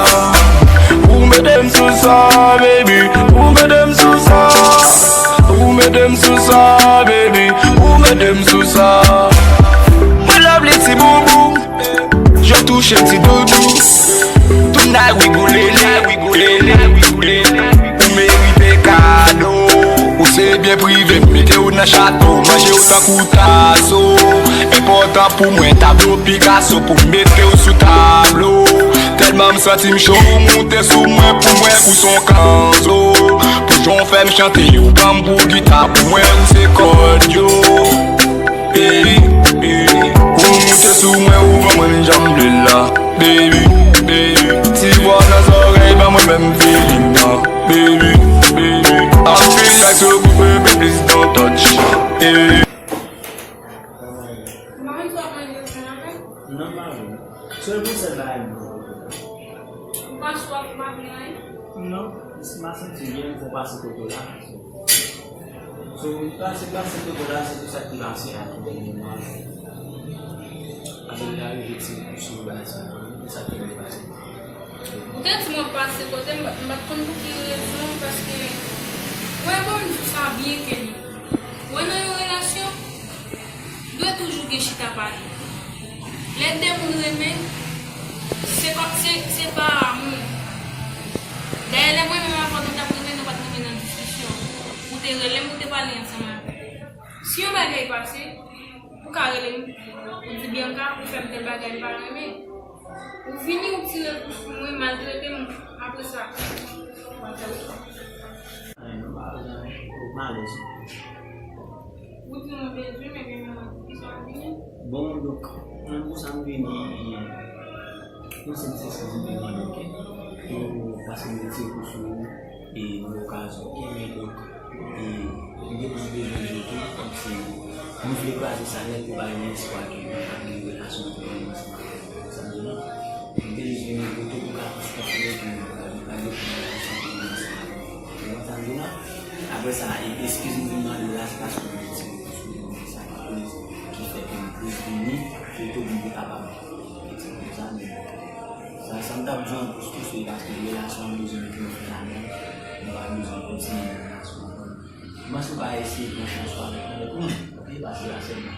Ou mete m sou sa, baby. Ou mete m sou sa. Ou mete m sou sa, baby. Ou mete m sou sa. Mwen love li ti boubou. Jan w touche m ti doudou. Tonight we gon lele, we gon lele, we gon lele. Ou merite kado. Ou se byen prive m, mete w nan chato, manje w tankou tazo. Enpòtan pou mwen tablo Picasso pou m mete w sou tablo. Tèlman m santi m cho, ou moute sou mwen pou mwen ou se yon kanzo. Pou jan w fè m chante, ou pran m pou gita, pou mwen ou se kòd yo. Baby, baby, ou moute sou mwen, ou ban mwen jan m vle la. Baby, baby, ti vwa nan zòrèy, ban mwen menm feeling nan. Baby, baby, I feel like to go, baby, please don't touch. Baby. Non, m pa vle. Se pou sèl bagay m vle. Ou pa swaf, ou pa vle anyen? Non, m pa santi byen, m fè pase kote w la. So, m pase, pase kote w la, se pou sa ki pase a, pou mwen. Apre, m ta rive ti sou bagay sa, se sa ki pase. Ou te di mwen pase kote m, m pa t konn pou ki rezon, paske, wè, bon, m di sa byen ke li. Wè, nan yon relasyon, dwe toujou gen chita pale. Lè de moun renmen, se pa, se, se pa amou. Dayè, lè mwen menm avè w, nou t ap renmen, nou pa t renmen nan diskisyon. Ou te rele m, ou te pale ansanm avè m. Si yon bagay pase, ou ka rele m, ou di, Bianca, ou fè m tèl bagay, m pa renmen. Ou vini, ou tire kou sou mwen, maltrete m, apre sa, w ap fè ou. Ay, non, pa bezwen, ou malèz. Ou di mwen bezwen, men gen yon ki sa w vini? Bon, donk, nan kou sa m vini, non, se, se, se, se, se, se, se, se, se, se, se, se, se, se, se, se, se, se, e, nan okazyon, e, men, donk, e, m te plis bezwen di w tou, kòmsi, nou vle kraze sa nèt pou bay yon espwa ke nou ka gen yon relasyon pou nou ansanm. Sa m di non. M te jis vin di w tou pou ka plis konfime ke nou ka gen yon relasyon pou nou ansanm. Ou konprann sa m di w la? Apre sa, e, eskiz m vin mande w la, se paske m vin di w, sa ki koz, ki fè ke m plis vini, sitou pou m te kapab, e, di w konsa, men Sa, sa m t ap di w anplis tou, se paske relasyon an bezwen mete yon fen ladan l. Nou pa bezwen kontinye nan relasyon an. M panse w pa eseye pran chans ou avèk yon lòt moun. Ok, pase la sèlman.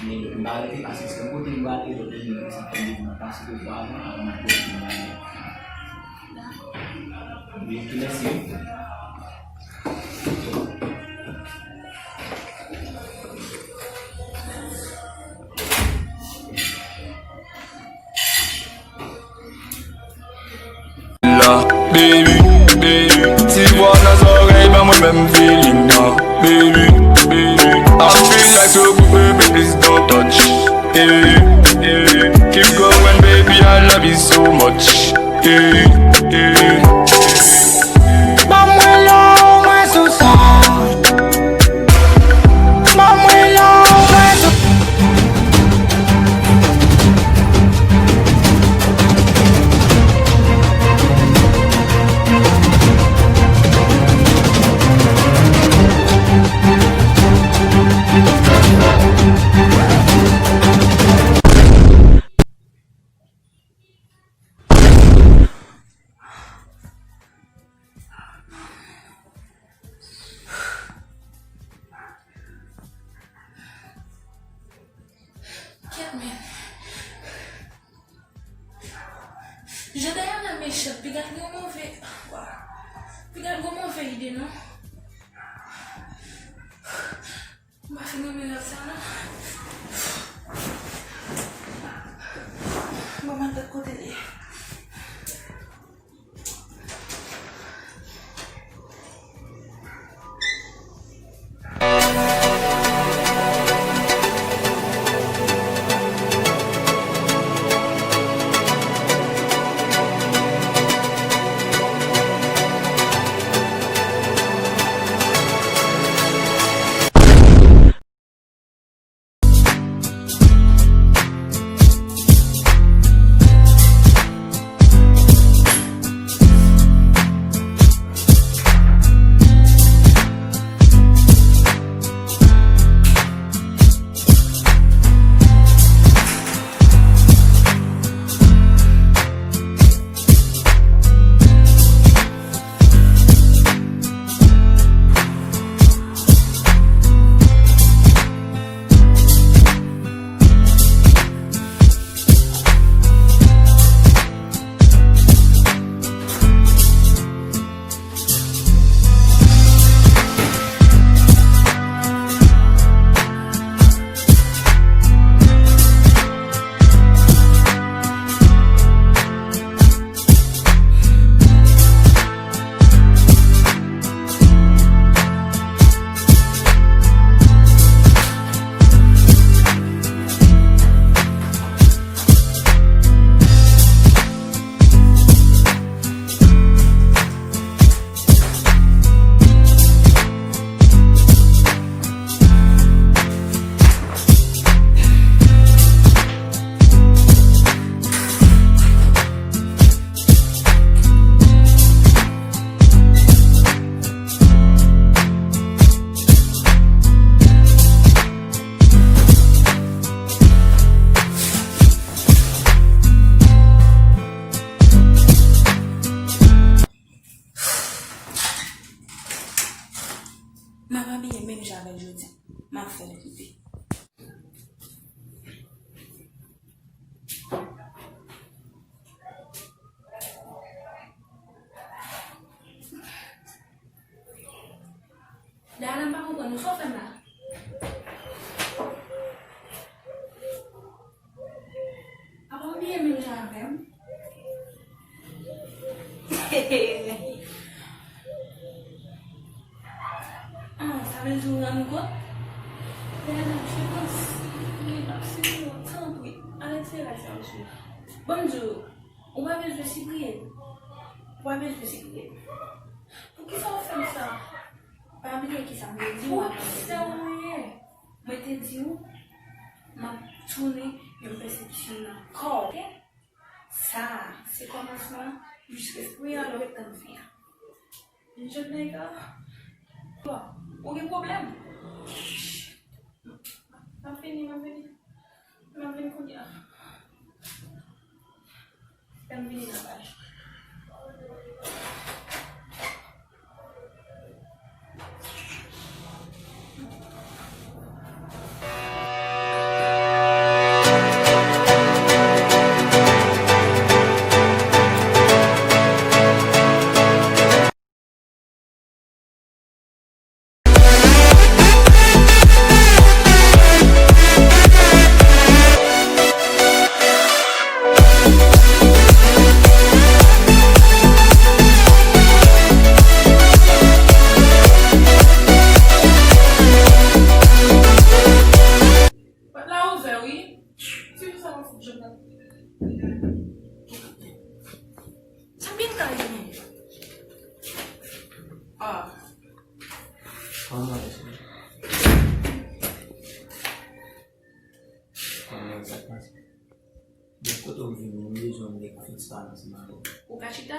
Men m pa rete paske se yon kote m prale, donk, sa fè m bezwen pase kote w avan, avan m ap pran yon bagay. Wi, mèsi. La, baby, baby, ti vwa nan zòrèy, ban mwen menm feeling nan. Baby, baby, I feel like to put baby please don't touch. Hey, hey, keep going, baby, I love you so much. Hey, hey. Ban mwen love mwen sou sa. Ban mwen love mwen sou Kèt, men. Jan Dayana mechan, piga l gen move, waw. Piga l gen move ide, non. M pa fin renmen rèv sa non. Bon, m al gad kote l ye. Dayana, m pa konprann ou, sa w fè m la? Apa w abiye menm jan avè m? Ah, sa vle di ou rann ou kont? Dayana, je t'en supplie, tanpri, al retire rad sa w sou. Ban m di w, ou pa bezwen sipriye. Ou pa bezwen sipriye. Poukisa w fè m sa? Pa bliye kisa m te di w avan. Poukisa w ye? Mwen te di w, m ap tounen yon pèsepsyon nan kò w, oke? Sa a, se kòmansman, jis respire, alò ret tann fen an. Jèn nèg la, bon, ou gen pwoblèm? M ap vini, m ap vini. M ap vini kounye a. Fè m vini nan paj. Pòt la ouvè wi. Se pou sa mwen fout jwenn nan. Sa m gen kay li? Ah. Kòman e se? Kòman sa k pase? Bon, kote w vini, m bezwen yon nèg ki fin sa ansanm avè w. Ou ka chita?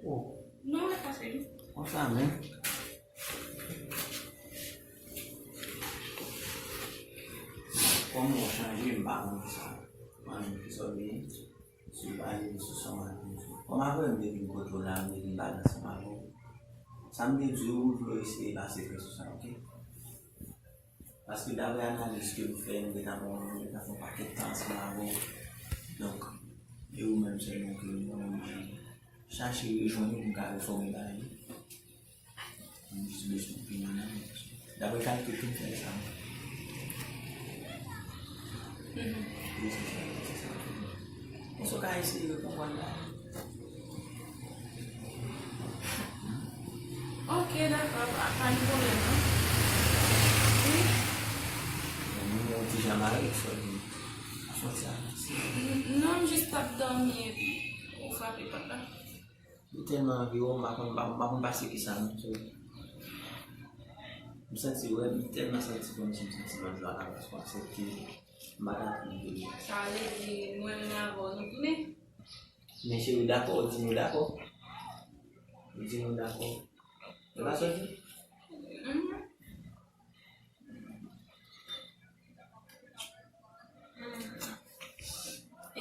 Oh. Non, lè pase wi. Konsa menm. Kòm ou chanje, m pa konn kisa. Mwen menm kisa w genyen. Si w pa gen sou sa w ap di. Kòm apre m te vin kote w la, m te vin pale ansanm avè w. Sa m te di w, m vle w eseye pase fè sou sa, oke? Paske daprè analiz ke m fè, nou gentan pran, nou gentan fè yon pakèt tan ansanm avè w. Donk, e ou menm sèlman ke nou chache rejwenn ou pou n ka refòme bagay yo. M jis bezwen opinyon nan men. Daprè kalkil ke m fè sa. Mhm. Wi, se sa, se sa. Èske w ka eseye rekonprann la? Ok, dakò, pa, pa gen pwoblèm, non. Wi. Bon, mwen yon ti jan mare, so, m pa santi sa. N-, non, m jis t ap dòmi epi ou frape pòt la. Li tèlman anvi wè w, m pa konn, m pa, m pa konn pase kisa non. So, m santi, wè, m tèlman santi kòmsi m santi lòt jwa la, paske w aksepte, m pa t ap vle. Sa vle di, mwen menm avè w, nou tounen? Men cheri, dakò, ou di nou dakò. Ou di nou dakò. E pa sa w di? Mhm.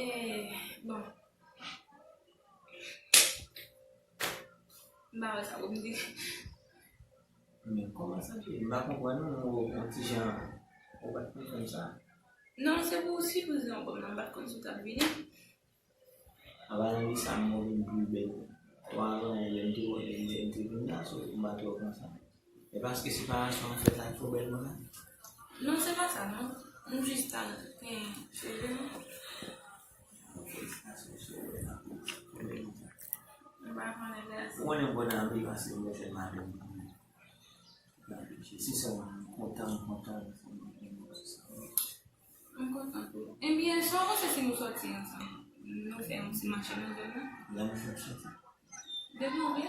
Eh, bon. M pa wè sa pou m di. Men kòman sa fè? M pa konprann non, yon ti jan, ou pa t konn fè m sa. Non, se pou sipriz lan ou ban m nan, m pa t konn si w t ap vini. Anba nan li sa m wè vin pi bèl. Twa zan lè m te wè lè m te vin la, so m pa twò konsa. E paske separasyon an fèt la, fò bèl mwen la? Non, se pa sa, non. M jis ta gen cheve m. Ok, sa se sou wè la. Fò bèl mwen sa. M pa konnen, mèsi. Ou konnen m kontan anpil paske m wè sèl madanm. Si sèlman m kontan, m kontan. M kontan tou. Ebyen, sa w panse si nou sòti ansanm? Nou fè yon ti mache nan zòn nan? Lè nou fè sòti. Depi w vle.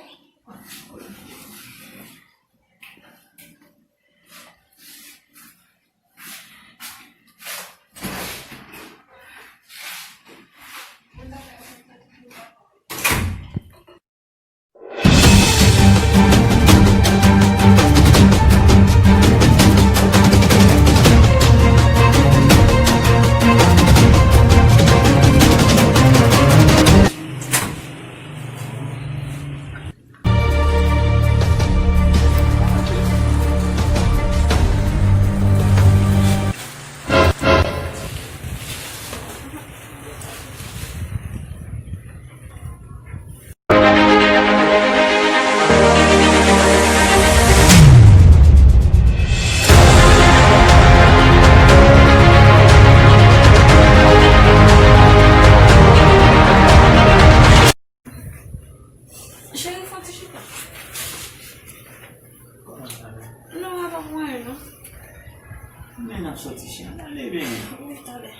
Ann ale, baby. Wi, talè.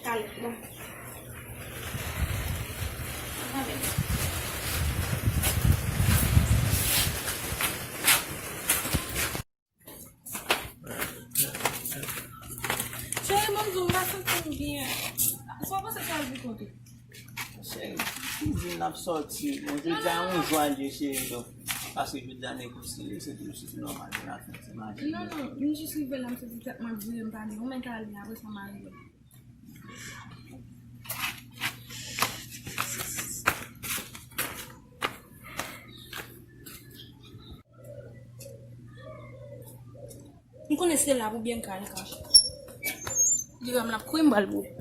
Talè, bon. Ann ale. Cheri, ban m di w, m pa santi m byen. Sa w panse k al di kote? Cheri, m di n ap sòti. Bon, jodi a yon jou al ye, cheri, donk. Paske jodi a negosye, se tou, se tou nòmal pou n al fè ti mache. Non, non, m jis rive la, m santi tèt mwen vire, m pa gen yon men k ale, apre sa m a rive. M konnen se la pou Bianca al kache. Li wè m l ap kouri, m pral boule.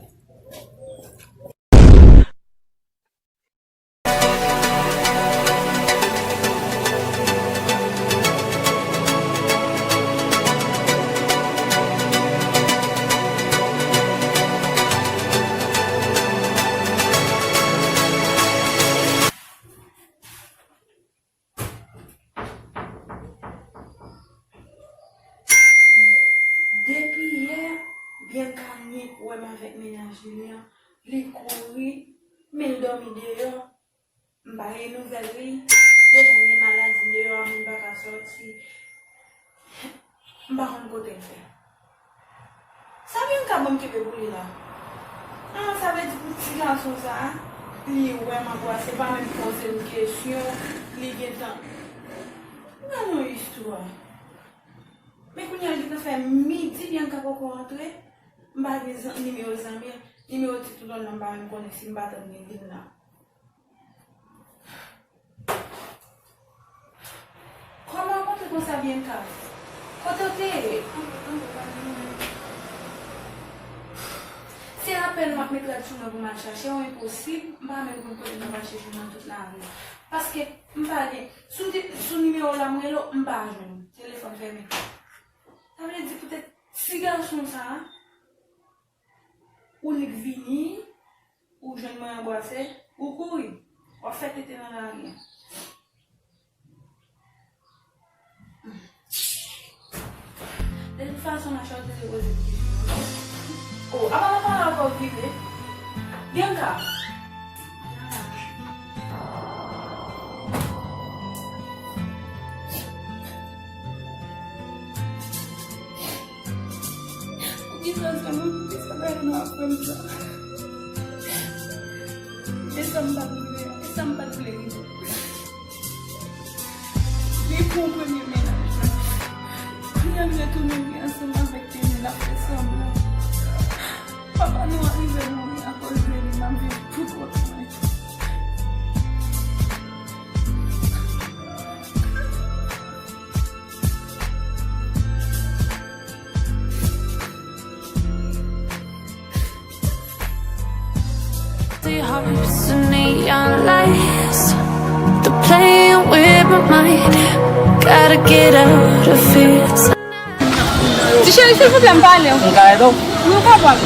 Depi yè, Bianca nye pwoblèm avèk mennaj li an. Li kouri, men l dòmi deyò. M pa gen nouvèl li. Deja gen maladi deyò a, moun pa ka sòti. M pa konn kote l fè. Sa Bianca ban m kenbe pou li la? Ah, sa vle di pou ti gason sa a, li wè m anbrase, pa menm poze m kesyon, li gentan. Gade yon istwa. Men kounye a l gentan fè midi, Bianca poko rantre. M pa gen zan-, nimewo zanmi an, nimewo ti touton nan m pa menm konnen si m pa tann gen vin la. Kòman w monte konsa, Bianca? Kote w te ye? Se apèn m ap met rad sou mwen pou m al chache w, enposib, m pa menm konn kote m ap al chèche w nan tout lari a. Paske m pa gen, sou, sou nimewo la m rele w, m pa jwenn ou. Telefòn fèmen. Sa vle di poutèt ti gason sa a, ou nik vini, ou jwenn mwen anbrase, ou kouri. W ap fè tete nan lari a. De tout fason, m a chak te poze m kesyon. Oh, apa w pa pale ankò vire? Bianca! Poukisa sa, mwen? Poukisa bagay nou ap fè m sa? E sa m pa t vle, e sa m pa t vle rive. Li pou premye mennaj la. Kounye a nou retounen viv ansanm avèk Kenny, n ap fè sanblan. Papa nou a rive mouri akoz de li, m ap viv pou kont mwen. The hearts and neon lights, they're playing with my mind. Gotta get out of here. Ti cheri, silvouplè, m pale w. M ka ede w? Wi, w kapab.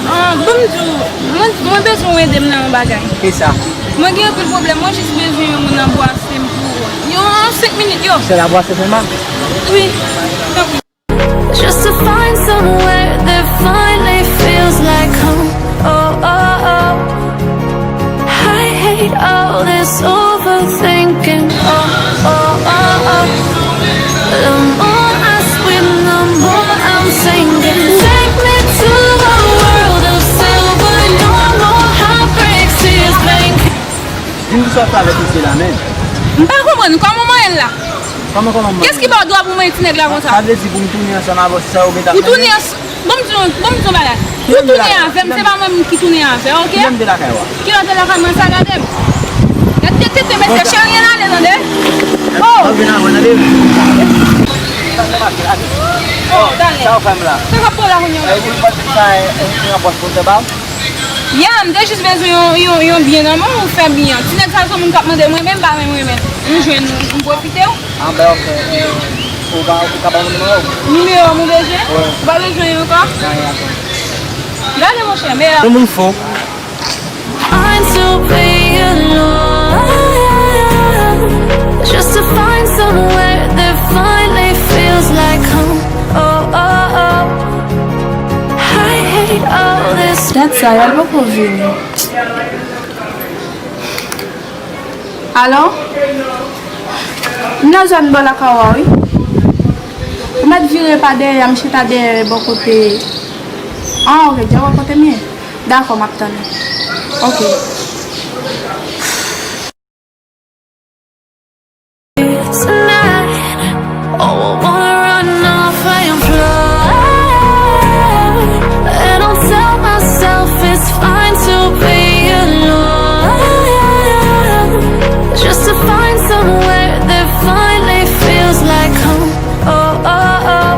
Ah, ban m di w, mwen, mwen bezwen w ede m nan yon bagay. Kisa? Mwen gen anpil pwoblèm, mwen jis bezwen yon moun anbrase m pou yon senk minit yo. Sèl anbrase sèlman? Wi, tanpri. Just to find somewhere that finally feels like home. Oh, oh, oh. I hate all this overthinking. Oh, oh, oh, oh. The more I swim, the more I'm sinking. Take me to a world of silver. No more heartbreaks, tears, pain. Di m kisa w ap fè avèk mesye la menm? M pa konprann. Kòman w manyen l la? Kòman, kòman m manyen l? Kiyès ki ba w dwa pou w manyen ti nèg la konsa? Sa vle di pou m tounen ansanm avè w, se sa w gentan fè? Ou tounen ans-, ban m di w, ban m di w yon bagay. Ou tounen avè m, se pa mwen menm ki tounen avè w, oke? Kilè m te lakay ou a? Kilè w te lakay mwen sa, gade m. Gade tete, tete, mesye, cheri, ann ale, tande? Oh! Oh, talè. Sa w fè m la? Sa k ap pran la kounye a? Eh, ou pa t sa, eh, eh, yon pòs pou te ba w? Ya, m te jis bezwen yon, yon, yon byen nan men w, ou fè byen an. Ti nèg sa se yon moun k ap mande m renmen, m pa menm renmen l. M jwenn ou, m pwofite w. Ah, ben, ok. Eh, ou ka, ou ka ban m nimewo w? Nimewo m ou bezwen? Wi. Ou pa bezwen ankò? Nan, ankò. Gade, monchè, men. Yon moun fou. Mind to be alone, just to find somewhere that finally feels like home. Oh, oh, oh. Dat sa, Yal poko vini. Alo? M nan zòn bò lakay ou a, wi. Ou mèt vire pa dèyè a, m chita dèyè bò kote. Ah, ok, dja wè kote m ye? Dakò, m ap tann ou. Ok. Tonight, oh, I wanna run off and fly. And I'll tell myself it's fine to be alone. Just to find somewhere that finally feels like home. Oh, oh, oh.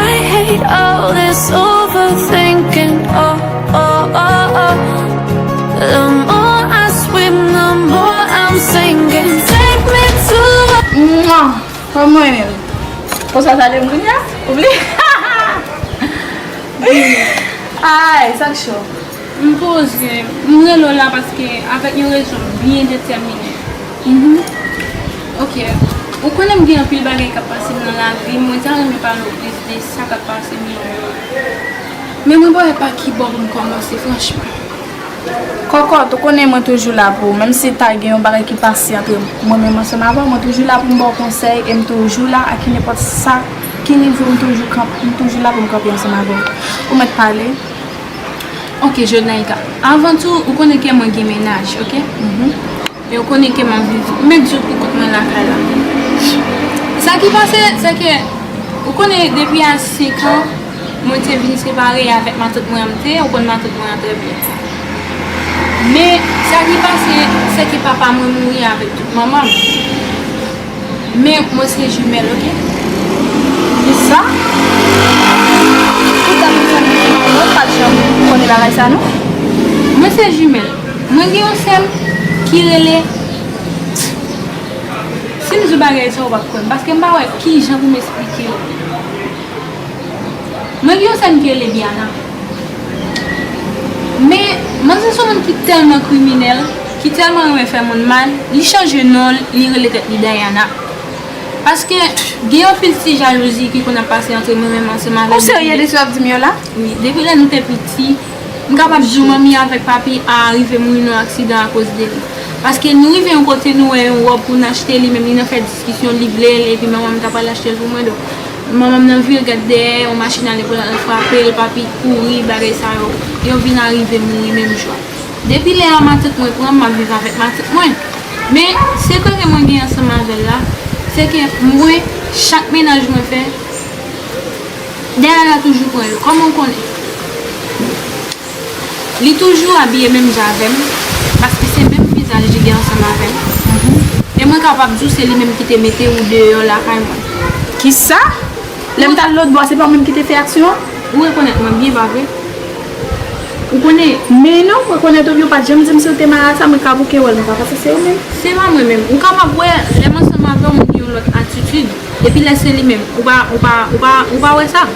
I hate all this overthinking. Oh, oh, oh, oh. The more I swim, the more I'm sinking. Take me to a Mwa! Kòman w ye menm? Konsa sa de m kounye a? Oubli. Ay, sa k cho? M poze, m rele w la paske avèk yon rezon byen detèmine. Mhm. Ok. Ou konnen m gen anpil bagay k ap pase m nan lavi m, mwen ta renmen pale w plis de sa k ap pase m yo. Men mwen pa wè pa ki bò pou m kòmanse, franchman. Kòkòt, ou konnen mwen toujou la pou ou. Menm si ta gen yon bagay ki pase antre mwen menm ansanm avè w, mwen toujou la pou m ba w konsèy e m toujou la a ki nenpòt sa, ki nivo m toujou kanp-, m toujou la pou m kanpe ansanm avè w. Ou mèt pale. Ok, Jodnaïka. Avan tou, ou konnen ke mwen gen mennaj, ok? Mhm. E ou konnen ke m ap viv, m mèt di w pou kont mwen lakay la. Sa ki pase, se ke, ou konnen depi a senk an, mwen te vin separe avèk matant mwen an, m te, ou konn matant mwen an trè byen. Men, sa ki pase, se ke papa mwen mouri avèk tout manman m. Men, mwen se jimèl, ok? Kisa? Tout sa nou fè, nou fè, mwen pa t janm konnen bagay sa, non. Mwen se jimèl. Mwen gen yon sè m ki rele, si m di w bagay sa, ou p ap kwè m, paske m pa wè ki jan pou m esplike w. Mwen gen yon sè m ki rele Diana. Men, manzè se yon moun ki tèlman kriminèl, ki tèlman renmen fè moun mal, li chanje non l, li rele tèt li Diana. Paske gen yon anpil ti jalouzi ki konn ap pase antre mwen menm ansanm avèk Ou serye de sa w ap di m yo la? Wi, depi lè nou te piti, m kapab di w manmi avèk papi a rive mouri nan aksidan akoz de li. Paske nou rive yon kote, nou wè yon wòb pou n achte, li menm li nan fè diskisyon, li vle l, epi manman m ta pral achte l pou mwen. Donk, manman m nan vire gad dèyè, yon machin ale pran l, frape l, papi kouri, bagay sa yo. Yo vin arive mouri menm jou a. Depi lè a, matant mwen pran m, m ap viv avèk matant mwen. Men, sekrè ke mwen gen ansanm avè l la, se ke mwen, chak mennaj mwen fè, Diana toujou pran yo. Kòman w konnen? Li toujou abiye menm jan avè m, paske se menm vizaj li gen ansanm avè m. E mwen kapab di w se li menm ki te mete ou deyò lakay mwen. Kisa? Lè m t al lòtbò a, se pa ou menm ki te fè aksyon an? Ou rekonèt mwen byen, pa vre? Ou konnen. Men non, rekonèt ou byen, ou pa t janm di m si w te mal a sa, mwen ka bouke wè l, mwen pa panse se ou menm. Se pa mwen menm. Ou kapab wè, lè m ansanm avè w, mwen gen yon lòt atitid. Epi lè se li menm, ou pa, ou pa, ou pa, ou pa wè sa?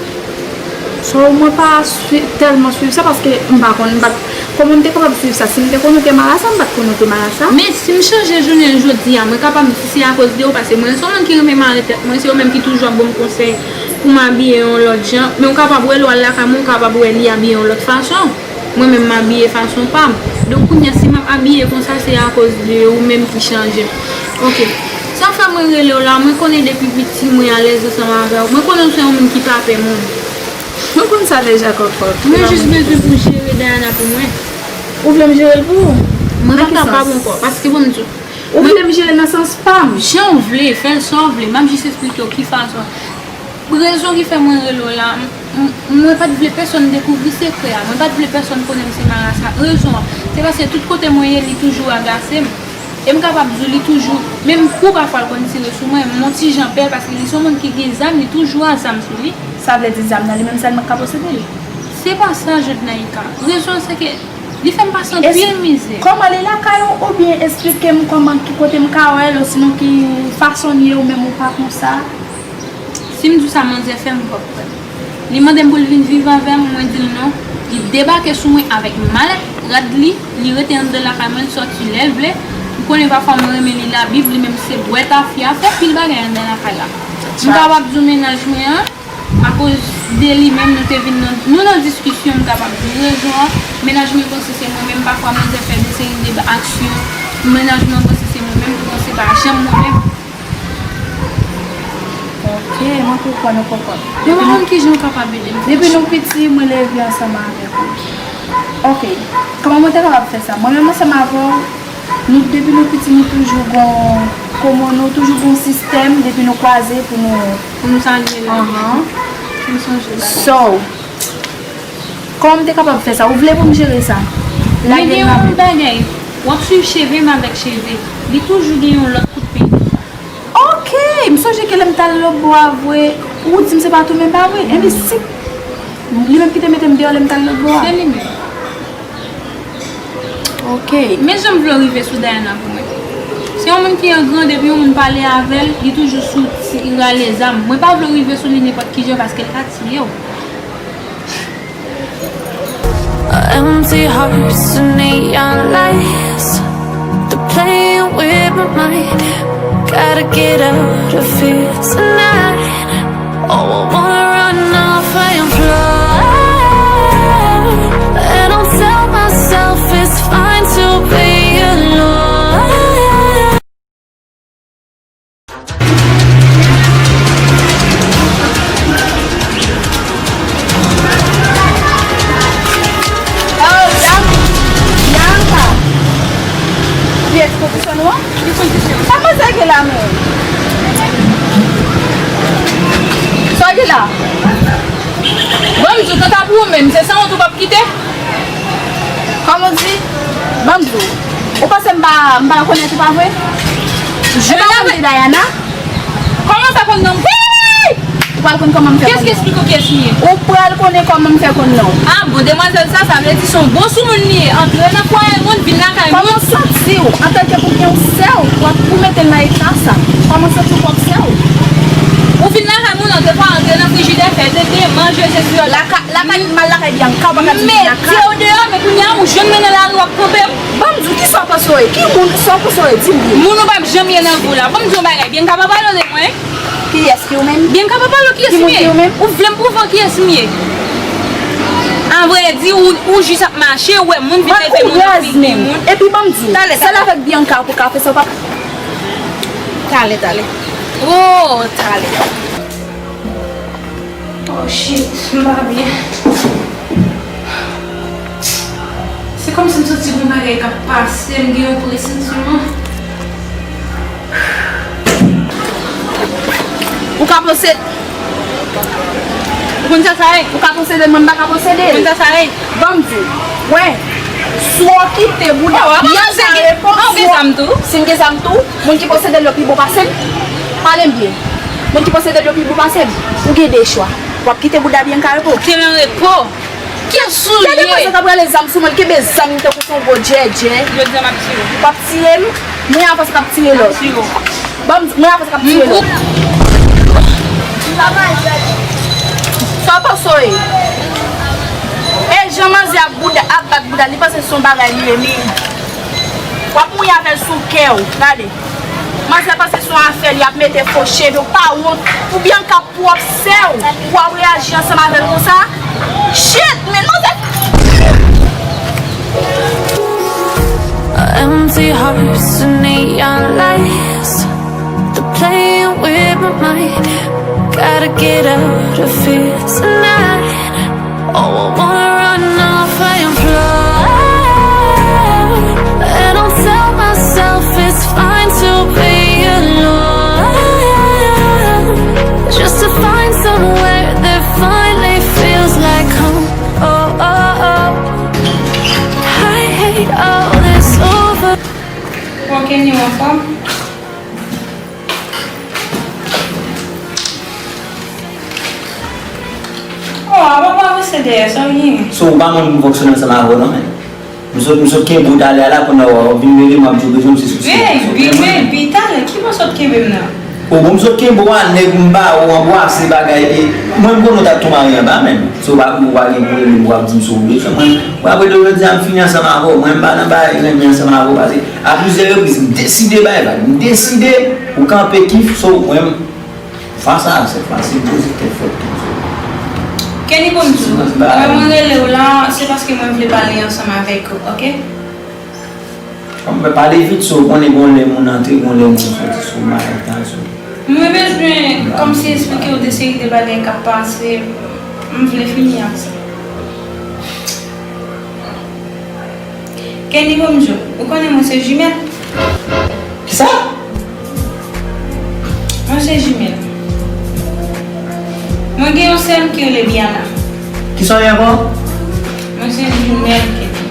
So, mwen pa swi-, tèlman swiv sa, paske m pa konn, m pa t, kòman m te kapab swiv sa? Si m te konnen w te mal a sa, m pa t konnen w te mal a sa. Men si m chanje jounen jodi a, mwen kapab di se akoz de ou, paske mwen se yon moun ki renmen mare tèt mwen, se ou menm ki toujou ap ban m konsèy pou m abiye yon lòt jan, men ou kapab wè lè w al lakay mwen, ou kapab wè li abiye yon lòt fason. Mwen menm m abiye fason pa m. Donk kounye a, si m ap abiye konsa, se akoz de ou menm ki chanje m. Ok. Sa fè mwen rele w la, mwen konnen depi piti mwen alèz ansanm avè w. Mwen konnen w se yon moun ki pa pè moun. Mwen konn sa deja, Kòkòt. Mwen jis bezwen pou w jere Diana pou mwen. Ou vle m jere l pou ou? Mwen pa kapab ankò, paske bon m di w. Ou vle m jere l nan sans pa m? Jan w vle, fè l sa w vle. M ap jis esplike w ki fason. Rezon ki fè mwen rele w la, m, m, mwen pa t vle pèsonn dekouvri sekrè a. Mwen pa t vle pèsonn konnen m se marasa. Rezon an, se paske tout kote mwen ye, li toujou agase m. E m kapab di w, li toujou, menm kou pafwa l konn tire sou mwen, m yon ti jan pè, paske li se yon moun ki gen zam, li toujou a zam sou li. Sa vle di zam nan li menm sèlman k ka posede l? Se pa sa, Jodnaïka. Rezon an se ke li fè m pase anpil mizè. Kòman li lakay ou, oubyen esplike m kòman, ki kote m ka wè l, osinon ki fason l ye, ou menm ou pa konsa? Si m di w sa manzè fè m, ou p ap kwè m. Li mande m pou l vin viv avè m, mwen di l non. Li debake sou mwen avèk malèt rad li, li rete anndan lakay mwen, l sòti lè l vle. Ou konnen pafwa mwen renmen li Labib, li menm se bwè tafya, fè pil bagay anndan lakay la. M kapab di w mennaj mwen an, Akoz de li menm, nou te vin nan, nou nan diskisyon, m kapab di rezon an. Mennaj mwen panse se mwen menm, pafwa manzè fè de seri de aksyon. Mennaj mwen panse se mwen menm, poutan se pa janm mwen menm. Ok, mwen konprann, mwen konprann. Mwen pa konn kijan w kapab ede m. Depi nou piti, mwen leve ansanm avèk ou. Ok, kòman mwen te kapab fè sa? Mwen menm ansanm avè w, nou, depi nou piti, nou toujou gon, kòman, nou toujou gon sistèm, depi nou kwaze pou nou Pou nou salye l. Anhan. M sonje bagay. So, kòman m te kapab fè sa? Ou vle pou m jere sa? Men gen yon bagay, w ap swiv cheve m avèk cheve. Li toujou gen yon lòt kout peny. Ok, m sonje ke lè m t al lòtbò a vre, ou di m se pa tou men pa vre. Enben, si li menm ki te mete m deyò lè m t al lòtbò a. Se li menm. Ok. Men jan m vle w rive sou Diana pou mwen. Se yon moun ki an gran, depi yon moun pale avè l, li toujou sou ti rale zam. Mwen pa vle w rive sou li nenpòt ki jan paske l ka tiye w. Empty hearts and neon lights. They're playing with my mind. Gotta get out of here tonight. Oh, I wanna run off and fly. And I'll tell myself it's fine to be alone. Oh, Bianca! Kiyès pwofesè nou an? Ki kondisyon? Sa manzè gen la menm? Sa gen la? Bon, m di w, kanta pou ou menm, se san wont ou p ap kite? Kòman w di? Ban m di w. Ou panse m pa, m pa rekonèt ou pa vre? Ou pa konn Diana? Kòman sa konn non m? Ou pral konn kòman m fè konn non w. Kiyès ki esplike w kiyès m ye? Ou pral konnen kòman m fè konn non w. Ah bon, demwazèl sa, sa vle di se yon bon soumoun li ye. Antre nan fwaye moun, vin lakay moun. Kòman w santi w antanke pou gen yon sè w, w ap pou mete l nan eta sa? Kòman w santi w pwòp sè w? Ou vin lakay moun, antre fwaye, antre nan frijidè, fè tete, manje, se sou yo. Lakay, lakay, m al lakay Bianca, ou pa ka di m vin lakay. M mete w deyò, men kounye a ou jwenn mwen nan lari, w ap kanpe m. Ban m di w, kisa w panse w ye? Ki moun sa w panse w ye? Di m byen. Moun ou p ap janm ye nan vi w la. Ban m di w yon bagay, Bianca pa pale w de mwen. Kiyès ki ou menm? Bianca pa pale w kiyès m ye. Ki moun ki ou menm? Ou vle m pwouve w kiyès m ye? Avrèdi, ou, ou jis ap mache, ou wè moun vin leve moun, ap pipi moun. Epi ban m di w, sèl avèk Bianca pou w ka fè sa, w p ap. Talè, talè. Oh, talè. Oh shit, m pa byen. Se kòmsi m santi gon bagay k ap pase m, gen yon presantiman. Ou ka posede. Ou konn sa sa ye? Ou ka posede, mwen m pa ka posede. Ou konn sa sa ye? Ban m di w. Wè. Si w kite bouda byen kare pou ou. Si m gen zam tou, moun ki posede l yo pi bon pase m. Pale m byen. Moun ki posede l yo pi bon pase m. Ou gen de chwa. W ap kite bouda byen kare pou ou. Kite l an repo. Kiyès ou ye? Gade manzè k ap rale zam sou mwen, l kenbe zam li tankou se yon gwo djèdjè. Jodi a m ap tiye w. W ap tiye m? Mwen avan sa k ap tiye lòt. M ap tiye w. Ban m di, mwen avan sa k ap tiye lòt. M pou. Sa w panse w ye? E jan manzè ap bouda, ap bat bouda, li panse se yon bagay li ye, men w ap mouye avè l sou kè w. Gade. Manzè panse se yon afè li ap mete fo cheve, w pa wont. Ou byen k ap pwòp sè w pou w ap reyaji ansanm avè l konsa? Shit, men manzè. Empty hearts and neon lights. They're playing with my mind. Gotta get out of here tonight. Oh, I wanna run off and fly. And I'll tell myself it's fine to be alone. Just to find somewhere that finally feels like home. Oh, oh, oh. I hate all this over. Bon, Kenny, w anfòm? Oh, apa w avanse dèyè, sa w genyen? So, ou pa mwen pou m fonksyone ansanm avè w non, men. M sot, m sot kenbe w talè a la, kounye a w ap vin rele m, w ap di w bezwen m, se sou se. Baby, baby, talè, ki bò w sot kenbe m nan? O, bon, m sot kenbe w a, nèg, m ba ou anbwase bagay, e mwen, m konnen w t ap tou mare anba, men. So, w pa, ou pa gen pwoblèm, w ap di m si w bezwen mwen. Bon, apre de jodi a, m fini ansanm avè w. Mwen, m pa nan bagay renmen ansanm avè w, paske a plizyè repriz, m deside bay vag. M deside, ou kanpe kif, so, mwen, fas a sèt fwa, se poze tèt fòt tou. Kenny, bon m di w, lè mwen rele w la, se paske mwen vle pale ansanm avèk ou, oke? Mwen pale vit, so ou konnen gon lè moun antre, gon lè moun soti, so m pa gen tan, so. Mwen bezwen kòmsi eksplike w de seri de bagay k ap pase, m vle fini ak sa. Kenny, bon m di w, ou konnen mwen se jimèl? Kisa? Mwen se jimèl. Mwen gen yon sè m ki rele Biana. Kisa w ye ankò? Mwen se jimèl, Kenny.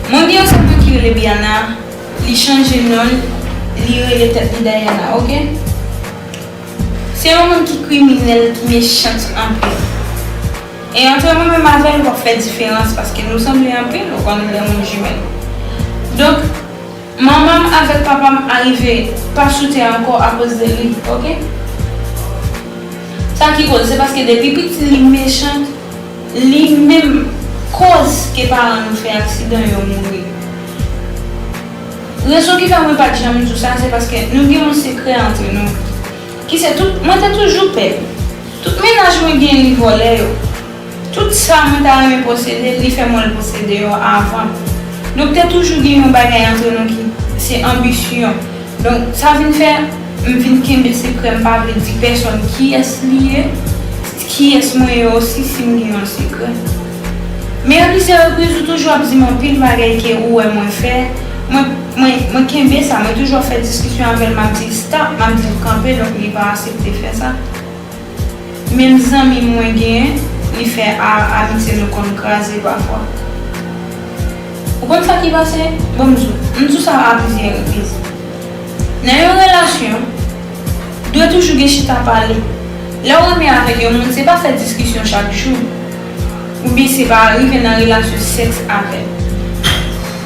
Mwen gen yon sè m ki rele Biana, li chanje non l, li rele tèt li Diana, oke? Se yon moun ki kriminèl, ki mechant anpil. E antre mwen menm avè l, w ap fè diferans, paske nou sanble anpil, ou konn lè moun jimèl. Donk, manman m avèk papa m arive pa sou tè ankò akoz de li, oke? Sa ki koz, se paske depi piti li mechant, li menm koz ke paran nou fè aksidan, yo mouri. Rezon ki fè mwen pa t janm di w sa, se paske nou gen yon sekrè antre nou. Ki se tout, mwen te toujou pè l. Tout mennaj mwen gen li vòlè yo. Tout sa mwen ta renmen posede, li fè mwen l posede yo avan. Donk te toujou gen yon bagay antre nou ki se anbisyon. Donk sa vin fè m vin kenbe sekrè, m pa vle di pèsonn kiyès li ye, kiyès mwen ye osi si m gen yon sekrè. Men a plizyè repriz ou toujou ap di m anpil bagay ke ou wè mwen fè. Mwen, mwen, mwen kenbe sa, mwen toujou ap fè diskisyon avè l, m ap di l stop, m ap di l kanpe, donk li pa aksepte fè sa. Menm zanmi mwen genyen, li fè a, amitye nou konn kraze pafwa. Ou konn sa ki pase? Bon, m di w, m di w sa a plizyè repriz. Nan yon relasyon, dwe toujou gen chita pale. Lè w renmen avèk yon moun, se pa fè diskisyon chak jou. Oubyen se pa rive nan relasyon sèks avè l.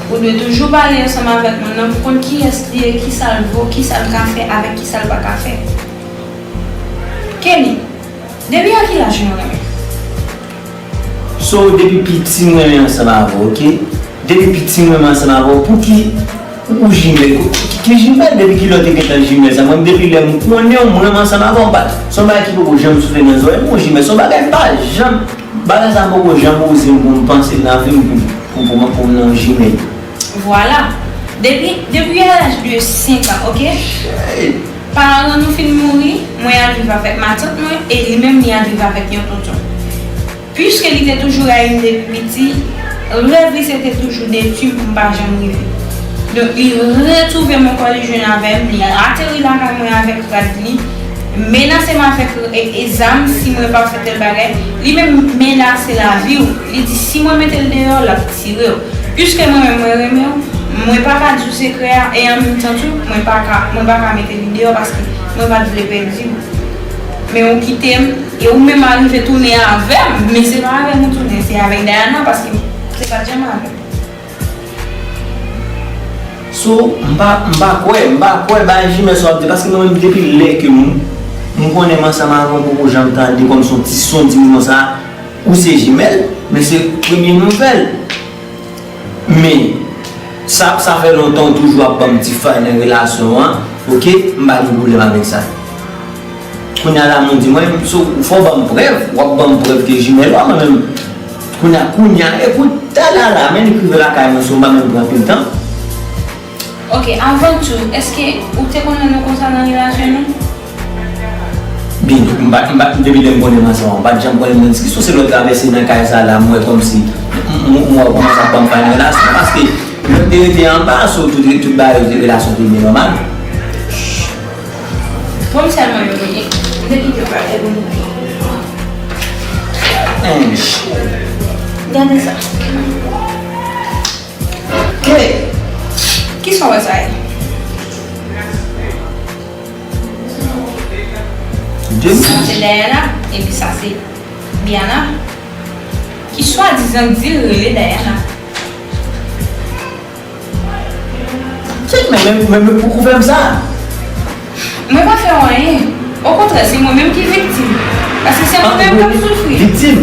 Ou dwe toujou pale ansanm avèk moun nan pou konn kiyès li ye, kisa l vo, kisa l ka fè avèk kisa l pa ka fè. Kenny, depi a ki laj nou renmen? So, depi piti m renmen ansanm avè w, oke? Depi piti m renmen ansanm avè w, pouki ou, ou jimèl? Ki, ki jimèl? Depi kilè w te gentan jimèl sa? Mwen, depi lè m konnen w, m renmen ansanm avè w, m pa, se yon bagay ki poko janm soufle nan zòrèy m, yon jimèl. Se yon bagay m pa janm, bagay sa poko janm poze m pou m panse l nan vi m pou, pou, pou, pou m nan yon jimèl. Vwala. Depi, depi a laj de senk an, oke? Paran nou fin mouri, mwen al viv avèk matant mwen, e li menm li al viv avèk yon tonton. Piske li te toujou rayi m depi piti, rèv li se te toujou detwi m pou m pa janm rive. Donk, li retwouve m ankò, li jwenn avè m, li ateri lakay mwen avèk rad li, menase m avèk e, e zam si mwen pa fè tèl bagay. Li menm menase lavi w. Li di si mwen mete l deyò, l ap tire w. Piske mwen menm mwen renmen w, mwen pa ka di w sekrè a, e an menm tan tou, mwen pa ka, mwen pa ka mete li deyò paske mwen pa t vle pèdi w. Men ou kite m, e ou menm arive tounen avè m, men se pa avè m ou tounen, se avèk Diana, paske se pa t janm avè m. So, m pa, m pa kwè, m pa kwè bagay jimèl sa w ap di, paske mwen menm depi lè ke m, m konnen m ansanm avè w, m poko janm tande kòm se yon ti, se yon ti moman sa, ou se jimèl, men se premye nouvèl. Men, sa, sa fè lontan w toujou ap ban m ti fay nan relasyon an, oke? M pa gen pwoblèm avèk sa. Kounye a la, moun di mwen, so, fò w ban m prèv, w ap ban m prèv ke jimèl ou a, mwen menm. Kounye a, kounye a, epi w talè a la, men li k rive lakay mwen, so, m pa menm pran anpil tan. Oke, avan tou, èske ou te konnen nou konsa nan relasyon nou? Byen, m pa, m pa, depi lè m konnen m ansanm, m pa t janm konnen m nan diskisyon, se lè w travèse nan kay sa la, m wè kòmsi, m, m, m wè w kòmanse ap ban m fay nan relasyon, paske lè w te rete anba, so tout, tout bagay, relasyon te byen nòmal. Bon, m sèlman yo, men, m te kite w pale pou nou. Gade sa. Kisa w wè sa ye? Sa se Diana, epi sa se Biana, ki swadizan di l rele Diana. Kèt, men, men, men, men pouki w fè m sa? Mwen pa fè w anyen. Okontrè, se mwen menm ki viktim. Paske se mwen menm k ap soufri. Viktim?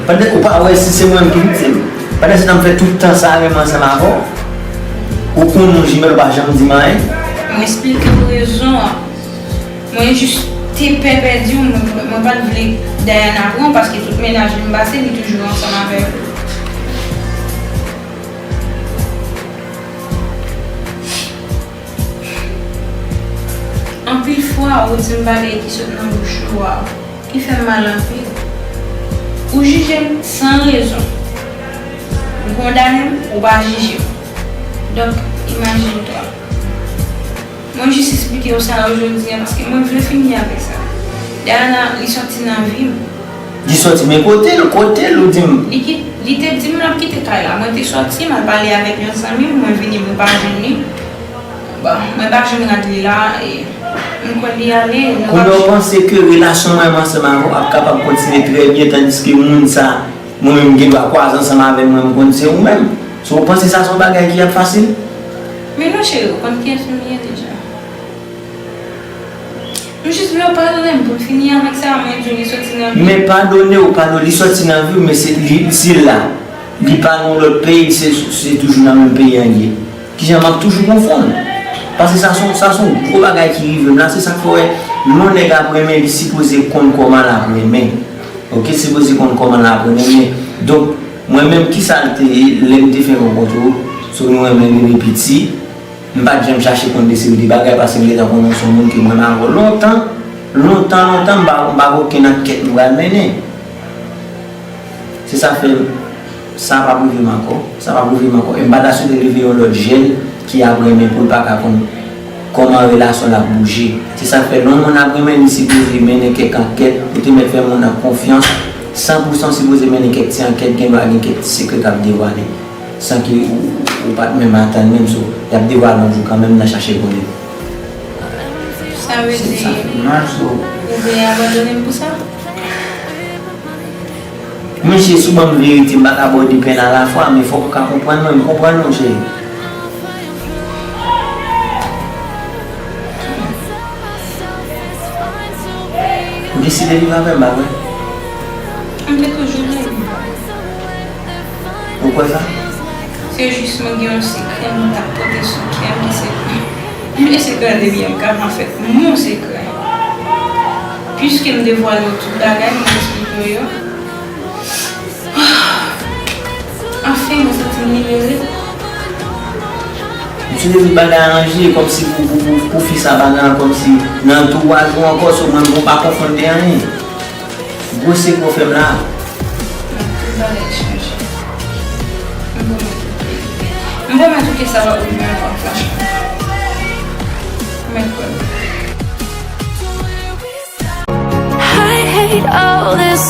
Pandan ou pa wè si se mwen menm ki viktim? Pandan se tan m fè tout tan sa a renmen ansanm avè w. Ou konnen w jimèl, ou pa janm di m anyen. Mwen eksplike w rezon an. Mwen jis te pè pèdi w, mwen, mwen pa t vle Diana pran w, paske tout mennaj li m pase, li toujou ansanm avè l. Anpil fwa, ou di m bagay ki sot nan bouch ou a, ki fè m mal anpil. Ou jije m san rezon. Ou kondane m, ou pa jije m. Donk, imajine twa. Mwen jis esplike w sa yo jodi a, paske mwen vle fini avèk sa. Diana, li sòti nan vi m. Li sòti, men kote l, kote l, ou di m? Li ki-, li te di m l ap kite kay la. Mwen te sòti, m al pale avèk yon zanmi m, mwen vini, mwen pa jwenn li. Bon, mwen pa jwenn rad li la, e m kwè li ale, nou pa... Kounye a w panse ke relasyon mwen ansanm avè w ap kapab kontinye trè byen, tandiske moun sa, mwen menm, m gen dwa kwaze ansanm avè l, mwen, m konn se ou menm. So, ou panse sa se yon bagay ki ap fasil? Men non, cheri, ou konn kiyès m ye deja. M jis vle w padone m pou m fini avèk sa, mwen di w li sòti nan vi m. Men padone ou padone, li sòti nan vi w, men se li, si l la, li pa nan lòt peyi, se, se toujou nan menm peyi an l ye. Kijan m ap toujou konfonn? Paske sa se yon, sa se yon gwo bagay ki rive m la, se sa k fè w wè, lè yon nèg ap renmen, li sipoze konn kòman l ap renmen. Oke, sipoze konn kòman l ap renmen, men, donk, mwen menm, kisa l te ye, lè m te fè rankontre w, se nou renmen depi piti, m pa t janm chache konn de seri de bagay, paske m gentan konnen w se yon moun ke m renmen avè w lontan, lontan, lontan, m pa, m pa gen okenn ankèt m pral mennen. Se sa fè, sa p ap rive m ankò, sa p ap rive m ankò. E m pa ta swete leve yon lòt jèn ki ap renmen pou l pa ka konn kòman relasyon l ap bouje. Se sa fè, lè yon moun ap renmen, li sipoze mennen kèk ankèt, ou te mèt fè moun nan konfyans, san pou san sipoze mennen kèk ti ankèt, gen dwa gen kèk ti sekrè k ap devwale. San ke ou, ou, ou pa t menm atann menm, so, y ap devwale yon jou kanmenm nan chache konnen. Sa vle di, ou vle abandone m pou sa? Mesye, si w ban m verite, m pa ka ba w de pèn alafwa, men fòk ou ka konprann mwen, m konprann ou, cheri. Ou deside viv avè m, pa vre? M te toujou vle viv avè w. Ou kwè sa? Se jis mwen gen yon sekrè mwen t ap pote sou kè m ki se, men sekrè de byen m ka, anfèt, mon sekrè. Piske m devwale w tout bagay, mwen eksplike w yo. Anfen, mwen santi m libere. M santi tout bagay aranje, kòmsi pou, pou, pou, pou fi sa pa gen, kòmsi nan antouwaj ou ankò, so mwen, mwen pa konfonn de anyen. Gwo sekrè w fè m la. Tout bagay chanje. M pwomèt ou ke, m pwomèt ou ke sa p ap rive ankò, franchman. Mèt kwè m. I hate all this